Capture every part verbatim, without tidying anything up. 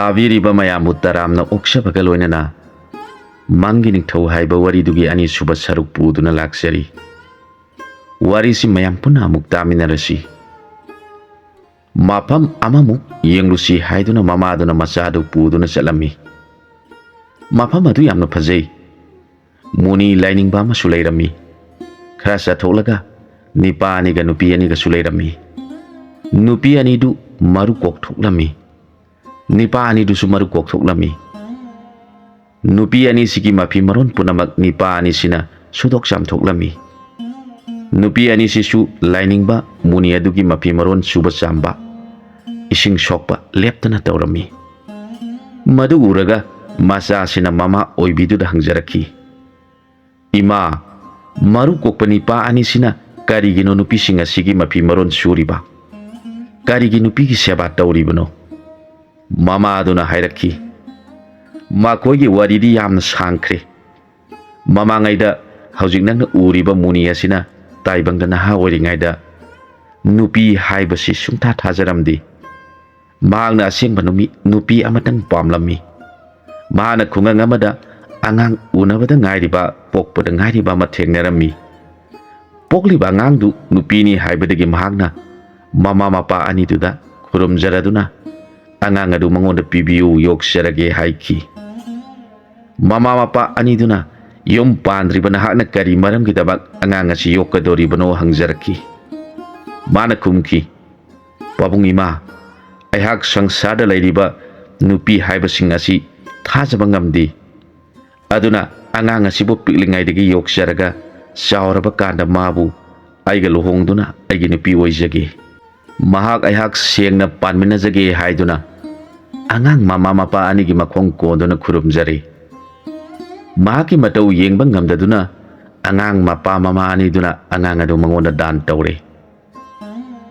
ꯇꯥꯕꯤꯔꯤꯕ ꯃꯌꯥꯝꯕꯨ ꯇꯔꯥꯝꯅ ꯑꯣꯛꯆꯕꯒ ꯂꯣꯏꯅꯅ ꯃꯪꯒꯤ ꯅꯤꯡꯊꯧ ꯍꯥꯏꯕ ꯋꯥꯔꯤꯗꯨꯒꯤ ꯑꯅꯤꯁꯨꯕ ꯁꯔꯨꯛ ꯄꯨꯗꯨꯅ ꯂꯥꯛꯆꯔꯤ꯫ ꯋꯥꯔꯤꯁꯤ ꯃꯌꯥꯝ ꯄꯨꯟꯅ ꯑꯃꯨꯛ ꯇꯥꯃꯤꯟꯅꯔꯁꯤ꯫ ꯃꯐꯝ ꯑꯃꯃꯨꯛ ꯌꯦꯡꯂꯨꯁꯤ ꯍꯥꯏꯗꯨꯅ ꯃꯃꯥꯗꯨꯅ ꯃꯆꯥꯗꯨ ꯄꯨꯗꯨꯅ ꯆꯠꯂꯝꯃꯤ꯫ ꯃꯐꯝ ꯑꯗꯨ ꯌꯥꯝꯅ ꯐꯖꯩ꯫ ꯃꯨꯅꯤ ꯂꯥꯏꯅꯤꯡꯕ ꯑꯃꯁꯨ ꯂꯩꯔꯝꯃꯤ꯫ ꯈꯔ ꯆꯠꯊꯣꯛꯂꯒ ꯅꯤꯄꯥ ꯑꯅꯤꯒ ꯅꯨꯄꯤ ꯑꯅꯤꯒꯁꯨ ꯂꯩꯔꯝꯃꯤ꯫ ꯅꯨꯄꯤ ꯑꯅꯤꯗꯨ ꯃꯔꯨ ꯀꯣꯛꯊꯣꯛꯂꯝꯃꯤ꯫ ꯅꯤꯄꯥ ꯑꯅꯤꯗꯨꯁꯨ ꯃꯔꯨ ꯀꯣꯛꯊꯣꯛꯂꯝꯃꯤ꯫ ꯅꯨꯄꯤ ꯑꯅꯤꯁꯤꯒꯤ ꯃꯐꯤ ꯃꯔꯣꯟ ꯄꯨꯝꯅꯃꯛ ꯅꯤꯄꯥ ꯑꯅꯤꯁꯤꯅ ꯁꯨꯗꯣꯛ ꯆꯥꯝꯊꯣꯛꯂꯝꯃꯤ꯫ ꯅꯨꯄꯤ ꯑꯅꯤꯁꯤꯁꯨ ꯂꯥꯏꯅꯤꯡꯕ ꯃꯨꯅꯤ ꯑꯗꯨꯒꯤ ꯃꯐꯤ ꯃꯔꯣꯟ ꯁꯨꯕ ꯆꯥꯝꯕ, ꯏꯁꯤꯡ ꯁꯣꯛꯄ ꯂꯦꯞꯇꯅ ꯇꯧꯔꯝꯃꯤ꯫ ꯃꯗꯨ ꯎꯔꯒ ꯃꯆꯥꯁꯤꯅ ꯃꯃꯥ ꯑꯣꯏꯕꯤꯗꯨꯗ ꯍꯪꯖꯔꯛꯈꯤ, "ꯏꯃꯥ, ꯃꯔꯨ ꯀꯣꯛꯄ ꯅꯤꯄꯥ ꯑꯅꯤꯁꯤꯅ ꯀꯔꯤꯒꯤꯅꯣ ꯅꯨꯄꯤꯁꯤꯡ ꯑꯁꯤꯒꯤ ꯃꯐꯤ ꯃꯔꯣꯟ ꯁꯨꯔꯤꯕ? ꯀꯔꯤꯒꯤ ꯅꯨꯄꯤꯒꯤ ꯁꯦꯕꯥ ꯇꯧꯔꯤꯕꯅꯣ?" ꯃꯃꯥꯗꯨꯅ ꯍꯥꯏꯔꯛꯈꯤ, "ꯃꯈꯣꯏꯒꯤ ꯋꯥꯔꯤꯗꯤ ꯌꯥꯝꯅ ꯁꯥꯡꯈ꯭ꯔꯦ꯫ ꯃꯃꯥꯡꯉꯩꯗ ꯍꯧꯖꯤꯛ ꯅꯪꯅ ꯎꯔꯤꯕ ꯃꯨꯅꯤ ꯑꯁꯤꯅ ꯇꯥꯏꯕꯪꯗ ꯅꯍꯥ ꯑꯣꯏꯔꯤꯉꯩꯗ ꯅꯨꯄꯤ ꯍꯥꯏꯕꯁꯤ ꯁꯨꯡꯊꯥ ꯊꯥꯖꯔꯝꯗꯦ꯫ ꯃꯍꯥꯛꯅ ꯑꯁꯦꯡꯕ ꯅꯨꯃꯤ-, ꯅꯨꯄꯤ ꯑꯃꯇꯪ ꯄꯥꯝꯂꯝꯃꯤ꯫ ꯃꯍꯥꯛꯅ ꯈꯨꯡꯒꯪ ꯑꯃꯗ ꯑꯉꯥꯡ ꯎꯅꯕꯗ ꯉꯥꯏꯔꯤꯕ, ꯄꯣꯛꯄꯗ ꯉꯥꯏꯔꯤꯕ ꯑꯃ ꯊꯦꯡꯅꯔꯝꯃꯤ꯫ ꯄꯣꯛꯂꯤꯕ ꯑꯉꯥꯡꯗꯨ ꯅꯨꯄꯤꯅꯤ ꯍꯥꯏꯕꯗꯒꯤ ꯃꯍꯥꯛꯅ ꯃꯃꯥ ꯃꯄꯥ ꯑꯅꯤꯗꯨꯗ ꯈꯨꯔꯨꯝꯖꯔꯗꯨꯅ ꯑꯉꯥꯡ ꯑꯗꯨ ꯃꯉꯣꯟꯗ ꯄꯤꯕꯤꯌꯨ, ꯌꯣꯛꯆꯔꯒꯦ" ꯍꯥꯏꯈꯤ꯫ ꯃꯃꯥ ꯃꯄꯥ ꯑꯅꯤꯗꯨꯅ ꯌꯨꯝ ꯄꯥꯟꯗ꯭ꯔꯤꯕ ꯅꯍꯥꯛꯅ ꯀꯔꯤ ꯃꯔꯝꯒꯤꯗꯃꯛ ꯑꯉꯥꯡ ꯑꯁꯤ ꯌꯣꯛꯀꯗꯧꯔꯤꯕꯅꯣ ꯍꯪꯖꯔꯛꯈꯤ꯫ ꯃꯥꯅ ꯈꯨꯝꯈꯤ, "ꯄꯥꯕꯨꯡ ꯏꯃꯥ, ꯑꯩꯍꯥꯛ ꯁꯪꯁꯥꯔꯗ ꯂꯩꯔꯤꯕ ꯅꯨꯄꯤ ꯍꯥꯏꯕꯁꯤꯡ ꯑꯁꯤ ꯊꯥꯖꯕ ꯉꯝꯗꯦ꯫ ꯑꯗꯨꯅ ꯑꯉꯥꯡ ꯑꯁꯤꯕꯨ ꯄꯤꯛꯂꯤꯉꯩꯗꯒꯤ ꯌꯣꯛꯆꯔꯒ ꯆꯥꯎꯔꯕ ꯀꯥꯟꯗ ꯃꯥꯕꯨ ꯑꯩꯒ ꯂꯨꯍꯣꯡꯗꯨꯅ ꯑꯩꯒꯤ ꯅꯨꯄꯤ ꯑꯣꯏꯖꯒꯦ꯫ ꯃꯍꯥꯛ ꯑꯩꯍꯥꯛ ꯁꯦꯡꯅ ꯄꯥꯟꯃꯤꯟꯅꯖꯒꯦ" ꯍꯥꯏꯗꯨꯅ ꯑꯉꯥꯡ ꯃꯃꯥ ꯃꯄꯥ ꯑꯅꯤꯒꯤ ꯃꯈꯣꯡ ꯀꯣꯟꯗꯨꯅ ꯈꯨꯔꯨꯝꯖꯔꯦ꯫ ꯃꯍꯥꯛꯀꯤ ꯃꯇꯧ ꯌꯦꯡꯕ ꯉꯝꯗꯗꯨꯅ ꯑꯉꯥꯡ ꯃꯄꯥ ꯃꯃꯥ ꯑꯅꯤꯗꯨꯅ ꯑꯉꯥꯡ ꯑꯗꯨ ꯃꯉꯣꯟꯗ ꯗꯥꯟ ꯇꯧꯔꯦ꯫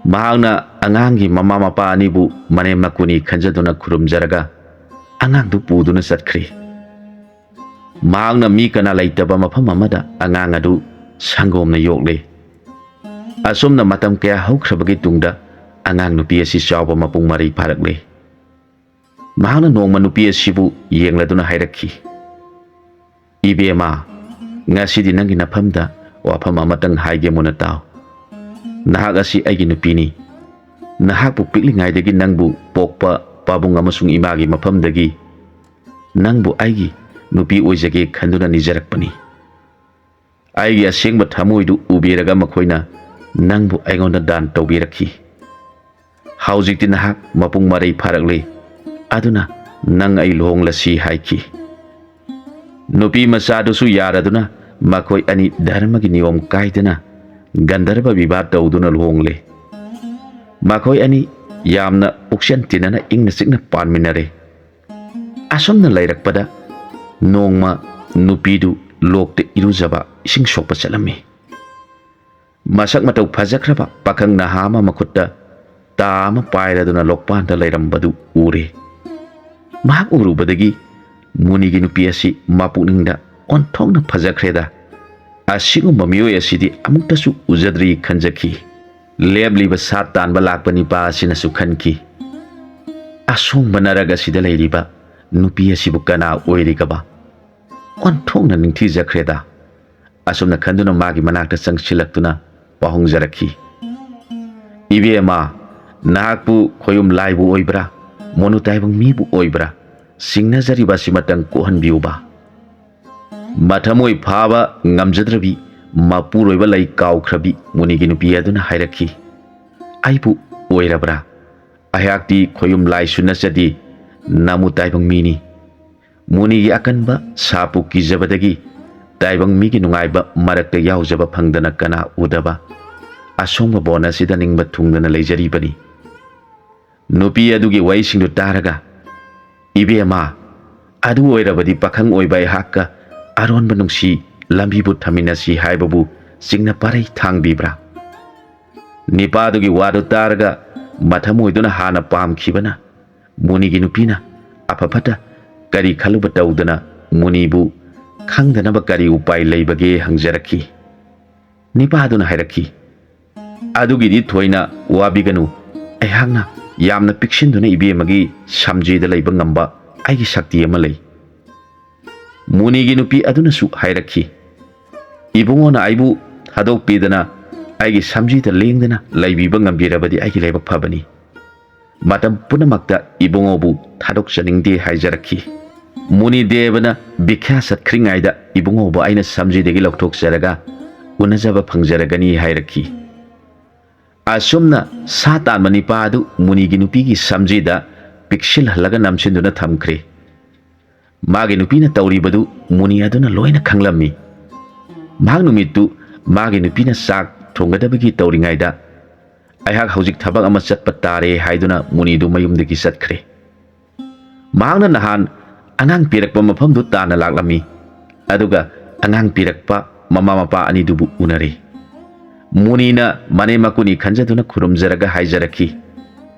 ꯃꯍꯥꯛꯅ ꯑꯉꯥꯡꯒꯤ ꯃꯃꯥ ꯃꯄꯥ ꯑꯅꯤꯕꯨ ꯃꯅꯦꯝ ꯃꯀꯨꯅꯤ ꯈꯟꯖꯗꯨꯅ ꯈꯨꯔꯨꯝꯖꯔꯒ ꯑꯉꯥꯡꯗꯨ ꯄꯨꯗꯨꯅ ꯆꯠꯈ꯭ꯔꯦ꯫ ꯃꯍꯥꯛꯅ ꯃꯤ ꯀꯅꯥ ꯂꯩꯇꯕ ꯃꯐꯝ ꯑꯃꯗ ꯑꯉꯥꯡ ꯑꯗꯨ ꯁꯪꯒꯣꯝꯅ ꯌꯣꯛꯂꯦ꯫ ꯑꯁꯨꯝꯅ ꯃꯇꯝ ꯀꯌꯥ ꯍꯧꯈ꯭ꯔꯕꯒꯤ ꯇꯨꯡꯗ ꯑꯉꯥꯡ ꯅꯨꯄꯤ ꯑꯁꯤ ꯆꯥꯎꯕ ꯃꯄꯨꯡ ꯃꯔꯩ ꯐꯥꯔꯛꯂꯦ꯫ ꯃꯍꯥꯛꯅ ꯅꯣꯡꯃ ꯅꯨꯄꯤ ꯑꯁꯤꯕꯨ ꯌꯦꯡꯂꯗꯨꯅ ꯍꯥꯏꯔꯛꯈꯤ, "ꯏꯕꯦꯝꯃ, ꯉꯁꯤꯗꯤ ꯅꯪꯒꯤ ꯅꯐꯝꯗ ꯋꯥꯐꯝ ꯑꯃꯇꯪ ꯍꯥꯏꯒꯦ, ꯃꯨꯟꯅ ꯇꯥꯎ꯫ ꯅꯍꯥꯛ ꯑꯁꯤ ꯑꯩꯒꯤ ꯅꯨꯄꯤꯅꯤ꯫ ꯅꯍꯥꯛꯄꯨ ꯄꯤꯛꯂꯤꯉꯩꯗꯒꯤ ꯅꯪꯕꯨ ꯄꯣꯛꯄ ꯄꯥꯕꯨꯡ ꯑꯃꯁꯨꯡ ꯏꯃꯥꯒꯤ ꯃꯐꯝꯗꯒꯤ ꯅꯪꯕꯨ ꯑꯩꯒꯤ ꯅꯨꯄꯤ ꯑꯣꯏꯖꯒꯦ ꯈꯟꯗꯨꯅ ꯅꯤꯖꯔꯛꯄꯅꯤ꯫ ꯑꯩꯒꯤ ꯑꯁꯦꯡꯕ ꯊꯃꯣꯏꯗꯨ ꯎꯕꯤꯔꯒ ꯃꯈꯣꯏꯅ ꯅꯪꯕꯨ ꯑꯩꯉꯣꯟꯗ ꯗꯥꯟ ꯇꯧꯕꯤꯔꯛꯈꯤ꯫ ꯍꯧꯖꯤꯛꯇꯤ ꯅꯍꯥꯛ ꯃꯄꯨꯡ ꯃꯔꯩ ꯐꯥꯔꯛꯂꯦ, ꯑꯗꯨꯅ ꯅꯪ ꯑꯩ ꯂꯨꯍꯣꯡꯂꯁꯤ" ꯍꯥꯏꯈꯤ꯫ ꯅꯨꯄꯤ ꯃꯆꯥꯗꯨꯁꯨ ꯌꯥꯔꯗꯨꯅ ꯃꯈꯣꯏ ꯑꯅꯤ ꯙꯔꯃꯒꯤ ꯅꯤꯌꯣꯝ ꯀꯥꯏꯗꯅ ꯒꯟꯙꯔꯕ ꯕꯤꯕꯥꯍ ꯇꯧꯗꯨꯅ ꯂꯨꯍꯣꯡꯂꯦ꯫ ꯃꯈꯣꯏ ꯑꯅꯤ ꯌꯥꯝꯅ ꯄꯨꯛꯆꯦꯟ ꯇꯤꯟꯅꯅ ꯏꯪꯅ ꯆꯤꯛꯅ ꯄꯥꯟꯃꯤꯟꯅꯔꯦ꯫ ꯑꯁꯨꯝꯅ ꯂꯩꯔꯛꯄꯗ ꯅꯣꯡꯃ ꯅꯨꯄꯤꯗꯨ ꯂꯣꯛꯇ ꯏꯔꯨꯖꯕ, ꯏꯁꯤꯡ ꯁꯣꯛꯄ ꯆꯠꯂꯝꯃꯤ꯫ ꯃꯁꯛ ꯃꯇꯧ ꯐꯖꯈ꯭ꯔꯕ ꯄꯥꯈꯪ ꯅꯍꯥ ꯑꯃ ꯃꯈꯨꯠꯇ ꯇꯥ ꯑꯃ ꯄꯥꯏꯔꯗꯨꯅ ꯂꯣꯛꯄꯥꯟꯗ ꯂꯩꯔꯝꯕꯗꯨ ꯎꯔꯦ꯫ ꯃꯍꯥꯛ ꯎꯔꯨꯕꯗꯒꯤ ꯃꯨꯅꯤꯒꯤ ꯅꯨꯄꯤ ꯑꯁꯤ ꯃꯄꯨꯛꯅꯤꯡꯗ ꯑꯣꯟꯊꯣꯛꯅ ꯐꯖꯈ꯭ꯔꯦꯗ, ꯑꯁꯤꯒꯨꯝꯕ ꯃꯤꯑꯣꯏ ꯑꯁꯤꯗꯤ ꯑꯃꯨꯛꯇꯁꯨ ꯎꯖꯗ꯭ꯔꯤ ꯈꯟꯖꯈꯤ꯫ ꯂꯦꯞꯂꯤꯕ ꯁꯥ ꯇꯥꯟꯕ ꯂꯥꯛꯄ ꯅꯤꯄꯥ ꯑꯁꯤꯅꯁꯨ ꯈꯟꯈꯤ, "ꯑꯁꯣꯡꯕ ꯅꯔꯛ ꯑꯁꯤꯗ ꯂꯩꯔꯤꯕ ꯅꯨꯄꯤ ꯑꯁꯤꯕꯨ ꯀꯅꯥ ꯑꯣꯏꯔꯤꯒꯕ? ꯑꯣꯟꯊꯣꯛꯅ ꯅꯤꯡꯊꯤꯖꯈ꯭ꯔꯦꯗ"꯫ ꯑꯁꯨꯝꯅ ꯈꯟꯗꯨꯅ ꯃꯥꯒꯤ ꯃꯅꯥꯛꯇ ꯆꯪꯁꯤꯜꯂꯛꯇꯨꯅ ꯋꯥꯍꯣꯡꯖꯔꯛꯈꯤ꯫ "ꯏꯕꯦꯝꯃ, ꯅꯍꯥꯛꯄꯨ ꯈꯣꯌꯨꯝ ꯂꯥꯏꯕꯨ ꯑꯣꯏꯕ꯭ꯔꯥ, ꯃꯣꯅꯨ ꯇꯥꯏꯕꯪ ꯃꯤꯕꯨ ꯑꯣꯏꯕ꯭ꯔꯥ? ꯁꯤꯡꯅꯖꯔꯤꯕ ꯑꯁꯤꯃꯇꯪ ꯀꯣꯛꯍꯟꯕꯤꯌꯨꯕ"꯫ ꯃꯊꯃꯣꯏ ꯐꯥꯕ ꯉꯝꯖꯗ꯭ꯔꯕꯤ ꯃꯄꯨꯔꯣꯏꯕ ꯂꯩ ꯀꯥꯎꯈ꯭ꯔꯕꯤ ꯃꯨꯅꯤꯒꯤ ꯅꯨꯄꯤ ꯑꯗꯨꯅ ꯍꯥꯏꯔꯛꯈꯤ, "ꯑꯩꯕꯨ ꯑꯣꯏꯔꯕ꯭ꯔꯥ? ꯑꯩꯍꯥꯛꯇꯤ ꯈꯣꯌꯨꯝ ꯂꯥꯏꯁꯨ ꯅꯠꯆꯗꯦ, ꯅꯥꯃꯨ ꯇꯥꯏꯕꯪ ꯃꯤꯅꯤ꯫ ꯃꯨꯅꯤꯒꯤ ꯑꯀꯟꯕ ꯁꯥꯞꯄꯨ ꯀꯤꯖꯕꯗꯒꯤ ꯇꯥꯏꯕꯪ ꯃꯤꯒꯤ ꯅꯨꯡꯉꯥꯏꯕ ꯃꯔꯛꯇ ꯌꯥꯎꯖꯕ ꯐꯪꯗꯅ ꯀꯅꯥ ꯎꯗꯕ ꯑꯁꯣꯡꯕ ꯕꯣꯟ ꯑꯁꯤꯗ ꯅꯤꯡꯕ ꯊꯨꯡꯗꯅ ꯂꯩꯖꯔꯤꯕꯅꯤ"꯫ ꯅꯨꯄꯤ ꯑꯗꯨꯒꯤ ꯋꯥꯍꯩꯁꯤꯡꯗꯨ ꯇꯥꯔꯒ, "ꯏꯕꯦꯝꯃ, ꯑꯗꯨ ꯑꯣꯏꯔꯕꯗꯤ ꯄꯥꯈꯪ ꯑꯣꯏꯕ ꯑꯩꯍꯥꯛꯀ ꯑꯔꯣꯟꯕ ꯅꯨꯡꯁꯤ ꯂꯝꯕꯤꯕꯨ ꯊꯝꯃꯤꯟꯅꯁꯤ ꯍꯥꯏꯕꯕꯨ ꯆꯤꯡꯅ ꯄꯥꯔꯩ ꯊꯥꯡꯕꯤꯕ꯭ꯔꯥ?" ꯅꯤꯄꯥꯗꯨꯒꯤ ꯋꯥꯗꯨ ꯇꯥꯔꯒ ꯃꯊꯃꯣꯏꯗꯨꯅ ꯍꯥꯟꯅ ꯄꯥꯝꯈꯤꯕꯅ ꯃꯨꯅꯤꯒꯤ ꯅꯨꯄꯤꯅ ꯑꯐ ꯐꯠꯇ ꯀꯔꯤ ꯈꯜꯂꯨꯕ ꯇꯧꯗꯅ ꯃꯨꯅꯤꯕꯨ ꯈꯪꯗꯅꯕ ꯀꯔꯤ ꯎꯄꯥꯏ ꯂꯩꯕꯒꯦ ꯍꯪꯖꯔꯛꯈꯤ꯫ ꯅꯤꯄꯥꯗꯨꯅ ꯍꯥꯏꯔꯛꯈꯤ, "ꯑꯗꯨꯒꯤꯗꯤ ꯊꯣꯏꯅ ꯋꯥꯕꯤꯒꯅꯨ, ꯑꯩꯍꯥꯛꯅ ꯌꯥꯝꯅ ꯄꯤꯛꯁꯤꯟꯗꯨꯅ ꯏꯕꯦꯝꯃꯒꯤ ꯁꯝꯖꯦꯗ ꯂꯩꯕ ꯉꯝꯕ ꯑꯩꯒꯤ ꯁꯛꯇꯤ ꯑꯃ ꯂꯩ꯫ ꯃꯨꯅꯤꯒꯤ ꯅꯨꯄꯤ ꯑꯗꯨꯅꯁꯨ ꯍꯥꯏꯔꯛꯈꯤ, "ꯏꯕꯨꯡꯉꯣꯅ ꯑꯩꯕꯨ ꯊꯥꯗꯣꯛꯄꯤꯗꯅ ꯑꯩꯒꯤ ꯁꯝꯖꯦꯗ ꯂꯦꯡꯗꯅ ꯂꯩꯕꯤꯕ ꯉꯝꯕꯤꯔꯕꯗꯤ ꯑꯩꯒꯤ ꯂꯥꯏꯕꯛ ꯐꯕꯅꯤ꯫ ꯃꯇꯝ ꯄꯨꯝꯅꯃꯛꯇ ꯏꯕꯨꯡꯉꯣꯕꯨ ꯊꯥꯗꯣꯛꯆꯅꯤꯡꯗꯦ" ꯍꯥꯏꯖꯔꯛꯈꯤ꯫ ꯃꯨꯅꯤ ꯗꯦꯕꯅ ꯚꯤꯈ꯭ꯌꯥ ꯆꯠꯈ꯭ꯔꯤꯉꯩꯗ ꯏꯕꯨꯡꯉꯣꯕꯨ ꯑꯩꯅ ꯁꯝꯖꯦꯗꯒꯤ ꯂꯧꯊꯣꯛꯆꯔꯒ ꯎꯅꯖꯕ ꯐꯪꯖꯔꯒꯅꯤ ꯍꯥꯏꯔꯛꯈꯤ꯫ ꯑꯁꯨꯝꯅ ꯁꯥ ꯇꯥꯟꯕ ꯅꯤꯄꯥ ꯑꯗꯨ ꯃꯨꯅꯤꯒꯤ ꯅꯨꯄꯤꯒꯤ ꯁꯝꯖꯦꯗ ꯄꯤꯛꯁꯤꯜꯍꯜꯂꯒ ꯅꯝꯁꯤꯟꯗꯨꯅ ꯊꯝꯈ꯭ꯔꯦ꯫ ꯃꯥꯒꯤ ꯅꯨꯄꯤꯅ ꯇꯧꯔꯤꯕꯗꯨ ꯃꯨꯅꯤ ꯑꯗꯨꯅ ꯂꯣꯏꯅ ꯈꯪꯂꯝꯃꯤ꯫ ꯃꯍꯥꯛ ꯅꯨꯃꯤꯠꯇꯨ ꯃꯥꯒꯤ ꯅꯨꯄꯤꯅ ꯆꯥꯛ ꯊꯣꯡꯒꯗꯕꯒꯤ ꯇꯧꯔꯤꯉꯩꯗ, "ꯑꯩꯍꯥꯛ ꯍꯧꯖꯤꯛ ꯊꯕꯛ ꯑꯃ ꯆꯠꯄ ꯇꯥꯔꯦ" ꯍꯥꯏꯗꯨꯅ ꯃꯨꯅꯤꯗꯨ ꯃꯌꯨꯝꯗꯒꯤ ꯆꯠꯈ꯭ꯔꯦ꯫ ꯃꯍꯥꯛꯅ ꯅꯍꯥꯟ ꯑꯉꯥꯡ ꯄꯤꯔꯛꯄ ꯃꯐꯝꯗꯨ ꯇꯥꯟꯅ ꯂꯥꯛꯂꯝꯃꯤ꯫ ꯑꯗꯨꯒ ꯑꯉꯥꯡ ꯄꯤꯔꯛꯄ ꯃꯃꯥ ꯃꯄꯥ ꯑꯅꯤꯗꯨꯕꯨ ꯎꯅꯔꯦ꯫ ꯃꯨꯅꯤꯅ ꯃꯅꯦꯝ ꯃꯀꯨꯅꯤ ꯈꯟꯖꯗꯨꯅ ꯈꯨꯔꯨꯝꯖꯔꯒ ꯍꯥꯏꯖꯔꯛꯈꯤ,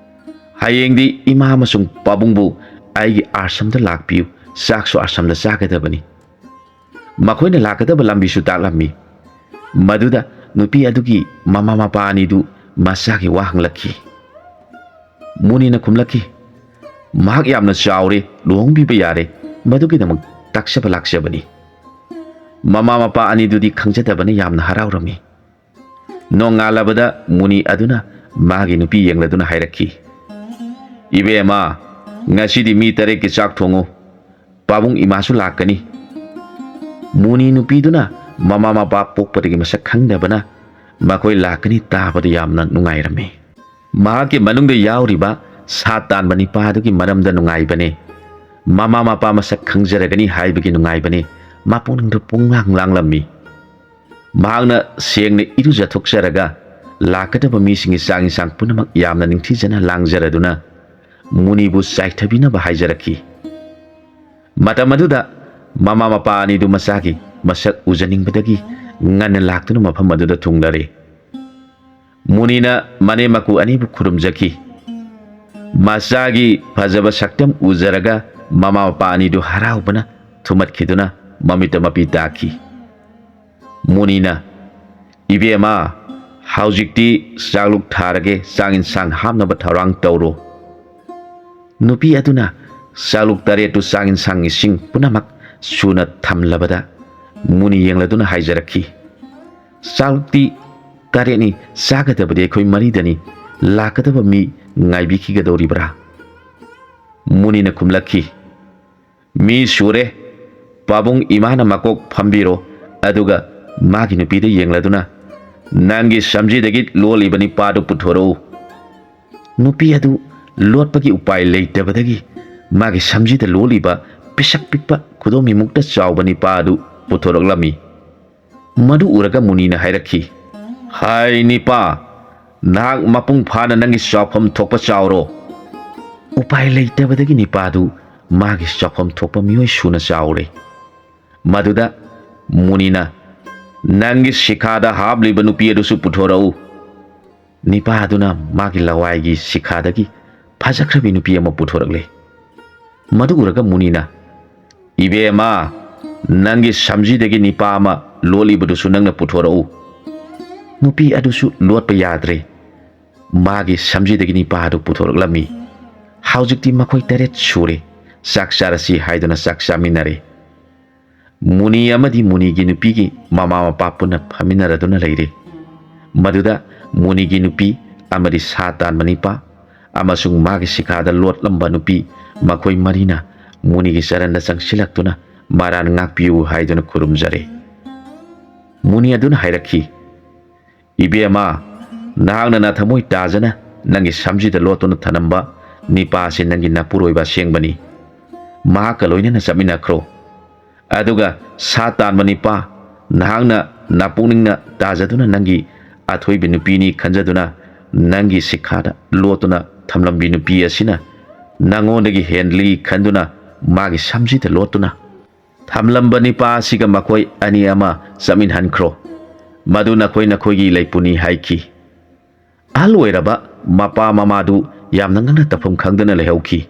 "ꯍꯌꯦꯡꯗꯤ ꯏꯃꯥ ꯑꯃꯁꯨꯡ ꯄꯥꯕꯨꯡꯕꯨ ꯑꯩꯒꯤ ꯑꯥꯁ꯭ꯔꯝꯗ ꯂꯥꯛꯄꯤꯌꯨ, ꯆꯥꯛꯁꯨ ꯑꯥꯁ꯭ꯔꯝꯗ ꯆꯥꯒꯗꯕꯅꯤ"꯫ ꯃꯈꯣꯏꯅ ꯂꯥꯛꯀꯗꯕ ꯂꯝꯕꯤꯁꯨ ꯇꯥꯛꯂꯝꯃꯤ꯫ ꯃꯗꯨꯗ ꯅꯨꯄꯤ ꯑꯗꯨꯒꯤ ꯃꯃꯥ ꯃꯄꯥ ꯑꯅꯤꯗꯨ ꯃꯆꯥꯒꯤ ꯋꯥ ꯍꯪꯂꯛꯈꯤ꯫ ꯃꯨꯅꯤꯅ ꯈꯨꯝꯂꯛꯈꯤ, "ꯃꯍꯥꯛ ꯌꯥꯝꯅ ꯆꯥꯎꯔꯦ, ꯂꯨꯍꯣꯡꯕꯤꯕ ꯌꯥꯔꯦ, ꯃꯗꯨꯒꯤꯗꯃꯛ ꯇꯥꯛꯆꯕ ꯂꯥꯛꯆꯕꯅꯤ"꯫ ꯃꯃꯥ ꯃꯄꯥ ꯑꯅꯤꯗꯨꯗꯤ ꯈꯪꯖꯗꯕꯅ ꯌꯥꯝꯅ ꯍꯔꯥꯎꯔꯝꯃꯤ꯫ ꯅꯣꯡꯉꯥꯜꯂꯕꯗ ꯃꯨꯅꯤ ꯑꯗꯨꯅ ꯃꯥꯒꯤ ꯅꯨꯄꯤ ꯌꯦꯡꯂꯗꯨꯅ ꯍꯥꯏꯔꯛꯈꯤ, "ꯏꯕꯦꯝꯃ, ꯉꯁꯤꯗꯤ ꯃꯤ ꯇꯔꯦꯠꯀꯤ ꯆꯥꯛ ꯊꯣꯡꯉꯨ, ꯄꯥꯕꯨꯡ ꯏꯃꯥꯁꯨ ꯂꯥꯛꯀꯅꯤ"꯫ ꯃꯨꯅꯤ ꯅꯨꯄꯤꯗꯨꯅ ꯃꯃꯥ ꯃꯄꯥ ꯄꯣꯛꯄꯗꯒꯤ ꯃꯁꯛ ꯈꯪꯗꯕꯅ ꯃꯈꯣꯏ ꯂꯥꯛꯀꯅꯤ ꯇꯥꯕꯗ ꯌꯥꯝꯅ ꯅꯨꯡꯉꯥꯏꯔꯝꯃꯤ꯫ ꯃꯍꯥꯛꯀꯤ ꯃꯅꯨꯡꯗ ꯌꯥꯎꯔꯤꯕ ꯁꯥ ꯇꯥꯟꯕ ꯅꯤꯄꯥ ꯑꯗꯨꯒꯤ ꯃꯔꯝꯗ ꯅꯨꯡꯉꯥꯏꯕꯅꯦ꯫ ꯃꯃꯥ ꯃꯄꯥ ꯃꯁꯛ ꯈꯪꯖꯔꯒꯅꯤ ꯍꯥꯏꯕꯒꯤ ꯅꯨꯡꯉꯥꯏꯕꯅꯦ꯫ ꯃꯄꯨꯛꯅꯤꯡꯗ ꯄꯨꯡꯂꯥꯡ ꯂꯥꯡꯂꯝꯃꯤ꯫ ꯃꯍꯥꯛꯅ ꯁꯦꯡꯅ ꯏꯔꯨꯖꯊꯣꯛꯆꯔꯒ ꯂꯥꯛꯀꯗꯕ ꯃꯤꯁꯤꯡꯒꯤ ꯆꯥꯛ ꯏꯟꯁꯥꯡ ꯄꯨꯝꯅꯃꯛ ꯌꯥꯝꯅ ꯅꯤꯡꯊꯤꯖꯅ ꯂꯥꯡꯖꯔꯗꯨꯅ ꯃꯨꯅꯤꯕꯨ ꯆꯥꯏꯊꯕꯤꯅꯕ ꯍꯥꯏꯖꯔꯛꯈꯤ꯫ ꯃꯇꯝ ꯑꯗꯨꯗ ꯃꯃꯥ ꯃꯄꯥ ꯑꯅꯤꯗꯨ ꯃꯆꯥꯒꯤ ꯃꯁꯛ ꯎꯖꯅꯤꯡꯕꯗꯒꯤ ꯉꯟꯅ ꯂꯥꯛꯇꯨꯅ ꯃꯐꯝ ꯑꯗꯨꯗ ꯊꯨꯡꯂꯔꯦ꯫ ꯃꯨꯅꯤꯅ ꯃꯅꯦꯝ ꯃꯀꯨ ꯑꯅꯤꯕꯨ ꯈꯨꯔꯨꯝꯖꯈꯤ꯫ ꯃꯆꯥꯒꯤ ꯐꯖꯕ ꯁꯛꯇꯝ ꯎꯖꯔꯒ ꯃꯃꯥ ꯃꯄꯥ ꯑꯅꯤꯗꯨ ꯍꯔꯥꯎꯕꯅ ꯊꯨꯝꯃꯠꯈꯤꯗꯨꯅ ꯃꯃꯤꯠꯇ ꯃꯄꯤ ꯇꯥꯈꯤ꯫ ꯃꯨꯅꯤꯅ, "ꯏꯕꯦꯝꯃ, "ꯍꯧꯖꯤꯛꯇꯤ ꯆꯥꯛꯂꯨꯛ ꯊꯥꯔꯒꯦ, ꯆꯥꯛ ꯏꯟꯁꯥꯡ ꯍꯥꯞꯅꯕ ꯊꯧꯔꯥꯡ ꯇꯧꯔꯣ꯫" ꯅꯨꯄꯤ ꯑꯗꯨꯅ ꯆꯥꯛꯂꯨꯛ ꯇꯔꯦꯠꯇꯨ ꯆꯥꯛ ꯏꯟꯁꯥꯡ ꯏꯁꯤꯡ ꯄꯨꯝꯅꯃꯛ ꯁꯨꯅ ꯊꯝꯂꯕꯗ, ꯃꯨꯅꯤ ꯌꯦꯡꯂꯗꯨꯅ ꯍꯥꯏꯖꯔꯛꯈꯤ, "ꯆꯥꯛꯂꯨꯛꯇꯤ ꯇꯔꯦꯠꯅꯤ, ꯆꯥꯒꯗꯕꯗꯤ ꯑꯩꯈꯣꯏ ꯃꯔꯤꯗꯅꯤ, ꯂꯥꯛꯀꯗꯕ ꯃꯤ ꯉꯥꯏꯕꯤꯈꯤꯒꯗꯧꯔꯤꯕ꯭ꯔꯥ?" ꯃꯨꯅꯤꯅ ꯈꯨꯝꯂꯛꯈꯤ, "ꯃꯤ ꯁꯨꯔꯦ꯫ ꯄꯥꯕꯨꯡ ꯏꯃꯥꯅ ꯃꯀꯣꯛ ꯐꯝꯕꯤꯔꯣ, ꯑꯗꯨꯒ ꯃꯥꯒꯤ ꯅꯨꯄꯤꯗ ꯌꯦꯡꯂꯗꯨꯅ, 'ꯅꯪꯒꯤ ꯁꯝꯖꯤꯗꯒꯤ ꯂꯣꯜꯂꯤꯕ ꯅꯤꯄꯥꯗꯨ ꯄꯨꯊꯣꯔꯛꯎ꯫'" ꯅꯨꯄꯤ ꯑꯗꯨ ꯂꯣꯠꯄꯒꯤ ꯎꯄꯥꯏ ꯂꯩꯇꯕꯗꯒꯤ ꯃꯥꯒꯤ ꯁꯝꯖꯤꯗ ꯂꯣꯜꯂꯤꯕ ꯄꯤꯁꯛ ꯄꯤꯛꯄ ꯈꯨꯗꯣꯝꯕꯤꯃꯨꯛꯇ ꯆꯥꯎꯕ ꯅꯤꯄꯥ ꯑꯗꯨ ꯄꯨꯊꯣꯔꯛꯂꯝꯃꯤ꯫ ꯃꯗꯨ ꯎꯔꯒ ꯃꯨꯅꯤꯅ ꯍꯥꯏꯔꯛꯈꯤ, "ꯍꯥꯏ ꯅꯤꯄꯥ, ꯅꯍꯥꯛ ꯃꯄꯨꯡ ꯐꯥꯅ ꯅꯪꯒꯤ ꯆꯥꯎꯐꯝ ꯊꯣꯛꯄ ꯆꯥꯎꯔꯣ꯫" ꯎꯄꯥꯏ ꯂꯩꯇꯕꯗꯒꯤ ꯅꯤꯄꯥꯗꯨ ꯃꯥꯒꯤ ꯆꯥꯎꯐꯝ ꯊꯣꯛꯄ ꯃꯤꯑꯣꯏ ꯁꯨꯅ ꯆꯥꯎꯔꯦ꯫ ꯃꯗꯨꯗ ꯃꯨꯅꯤꯅ, "ꯅꯪꯒꯤ ꯁꯤꯈꯥꯗ ꯍꯥꯞꯂꯤꯕ ꯅꯨꯄꯤ ꯑꯗꯨꯁꯨ ꯄꯨꯊꯣꯔꯛꯎ꯫" ꯅꯤꯄꯥ ꯑꯗꯨꯅ ꯃꯥꯒꯤ ꯂꯋꯥꯏꯒꯤ ꯁꯤꯈꯥꯗꯒꯤ ꯐꯖꯈ꯭ꯔꯕꯤ ꯅꯨꯄꯤ ꯑꯃ ꯄꯨꯊꯣꯔꯛꯂꯦ꯫ ꯃꯗꯨ ꯎꯔꯒ ꯃꯨꯅꯤꯅ, "ꯏꯕꯦꯝꯃ, ꯅꯪꯒꯤ ꯁꯝꯖꯤꯗꯒꯤ ꯅꯤꯄꯥ ꯑꯃ ꯂꯣꯠꯂꯤꯕꯗꯨꯁꯨ ꯅꯪꯅ ꯄꯨꯊꯣꯔꯛꯎ꯫" ꯅꯨꯄꯤ ꯑꯗꯨꯁꯨ ꯂꯣꯠꯄ ꯌꯥꯗ꯭ꯔꯦ꯫ ꯃꯥꯒꯤ ꯁꯝꯖꯤꯗꯒꯤ ꯅꯤꯄꯥ ꯑꯗꯨ ꯄꯨꯊꯣꯔꯛꯂꯝꯃꯤ꯫ ꯍꯧꯖꯤꯛꯇꯤ ꯃꯈꯣꯏ ꯇꯔꯦꯠ ꯁꯨꯔꯦ꯫ ꯆꯥꯛ ꯆꯥꯔꯁꯤ ꯍꯥꯏꯗꯨꯅ ꯆꯥꯛ ꯆꯥꯃꯤꯟꯅꯔꯦ꯫ ꯃꯨꯅꯤ ꯑꯃꯗꯤ ꯃꯨꯅꯤꯒꯤ ꯅꯨꯄꯤꯒꯤ ꯃꯃꯥ ꯃꯄꯥ ꯄꯨꯟꯅ ꯐꯝꯃꯤꯟꯅꯔꯗꯨꯅ ꯂꯩꯔꯦ꯫ ꯃꯗꯨꯗ ꯃꯨꯅꯤꯒꯤ ꯅꯨꯄꯤ ꯑꯃꯗꯤ ꯁꯥ ꯇꯥꯟꯕ ꯅꯤꯄꯥ ꯑꯃꯁꯨꯡ ꯃꯥꯒꯤ ꯁꯤꯈꯥꯗ ꯂꯣꯠꯂꯝꯕ ꯅꯨꯄꯤ, ꯃꯈꯣꯏ ꯃꯔꯤꯅ ꯃꯨꯅꯤꯒꯤ ꯆꯔꯟꯗ ꯆꯪꯁꯤꯜꯂꯛꯇꯨꯅ, "ꯃꯔꯥꯟ ꯉꯥꯛꯄꯤꯌꯨ" ꯍꯥꯏꯗꯨꯅ ꯈꯨꯔꯨꯝꯖꯔꯦ꯫ ꯃꯨꯅꯤ ꯑꯗꯨꯅ ꯍꯥꯏꯔꯛꯈꯤ, "ꯏꯕꯦꯝꯃ, ꯅꯍꯥꯛꯅ ꯅꯊꯃꯣꯏ ꯇꯥꯖꯅ ꯅꯪꯒꯤ ꯁꯝꯖꯤꯗ ꯂꯣꯠꯇꯨꯅ ꯊꯅꯝꯕ ꯅꯤꯄꯥ ꯑꯁꯤ ꯅꯪꯒꯤ ꯅꯄꯨꯔꯣꯏꯕ ꯑꯁꯦꯡꯕꯅꯤ꯫ ꯃꯍꯥꯛꯀ ꯂꯣꯏꯅꯅ ꯆꯠꯃꯤꯟꯅꯈ꯭ꯔꯣ꯫ ꯑꯗꯨꯒ ꯁꯥ ꯇꯥꯟꯕ ꯅꯤꯄꯥ, ꯅꯍꯥꯛꯅ ꯅꯄꯨꯛꯅꯤꯡꯅ ꯇꯥꯖꯗꯨꯅ ꯅꯪꯒꯤ ꯑꯊꯣꯏꯕꯤ ꯅꯨꯄꯤꯅꯤ ꯈꯟꯖꯗꯨꯅ ꯅꯪꯒꯤ ꯁꯤꯈꯥꯗ ꯂꯣꯠꯇꯨꯅ ꯊꯝꯂꯝꯕꯤ ꯅꯨꯄꯤ ꯑꯁꯤꯅ ꯅꯉꯣꯟꯗꯒꯤ ꯍꯦꯟꯂꯤ ꯈꯟꯗꯨꯅ ꯃꯥꯒꯤ ꯁꯝꯖꯤꯗ ꯂꯣꯠꯇꯨꯅ ꯊꯝꯂꯝꯕ ꯅꯤꯄꯥ ꯑꯁꯤꯒ ꯃꯈꯣꯏ ꯑꯅꯤ ꯑꯃ ꯆꯠꯃꯤꯟꯍꯟꯈ꯭ꯔꯣ꯫ ꯃꯗꯨ ꯅꯈꯣꯏ ꯅꯈꯣꯏꯒꯤ ꯂꯩꯄꯨꯅꯤ" ꯍꯥꯏꯈꯤ꯫ ꯑꯍꯜ ꯑꯣꯏꯔꯕ ꯃꯄꯥ ꯃꯃꯥꯗꯨ ꯌꯥꯝꯅ ꯉꯛꯅ ꯇꯧꯐꯝ ꯈꯪꯗꯅ ꯂꯩꯍꯧꯈꯤ꯫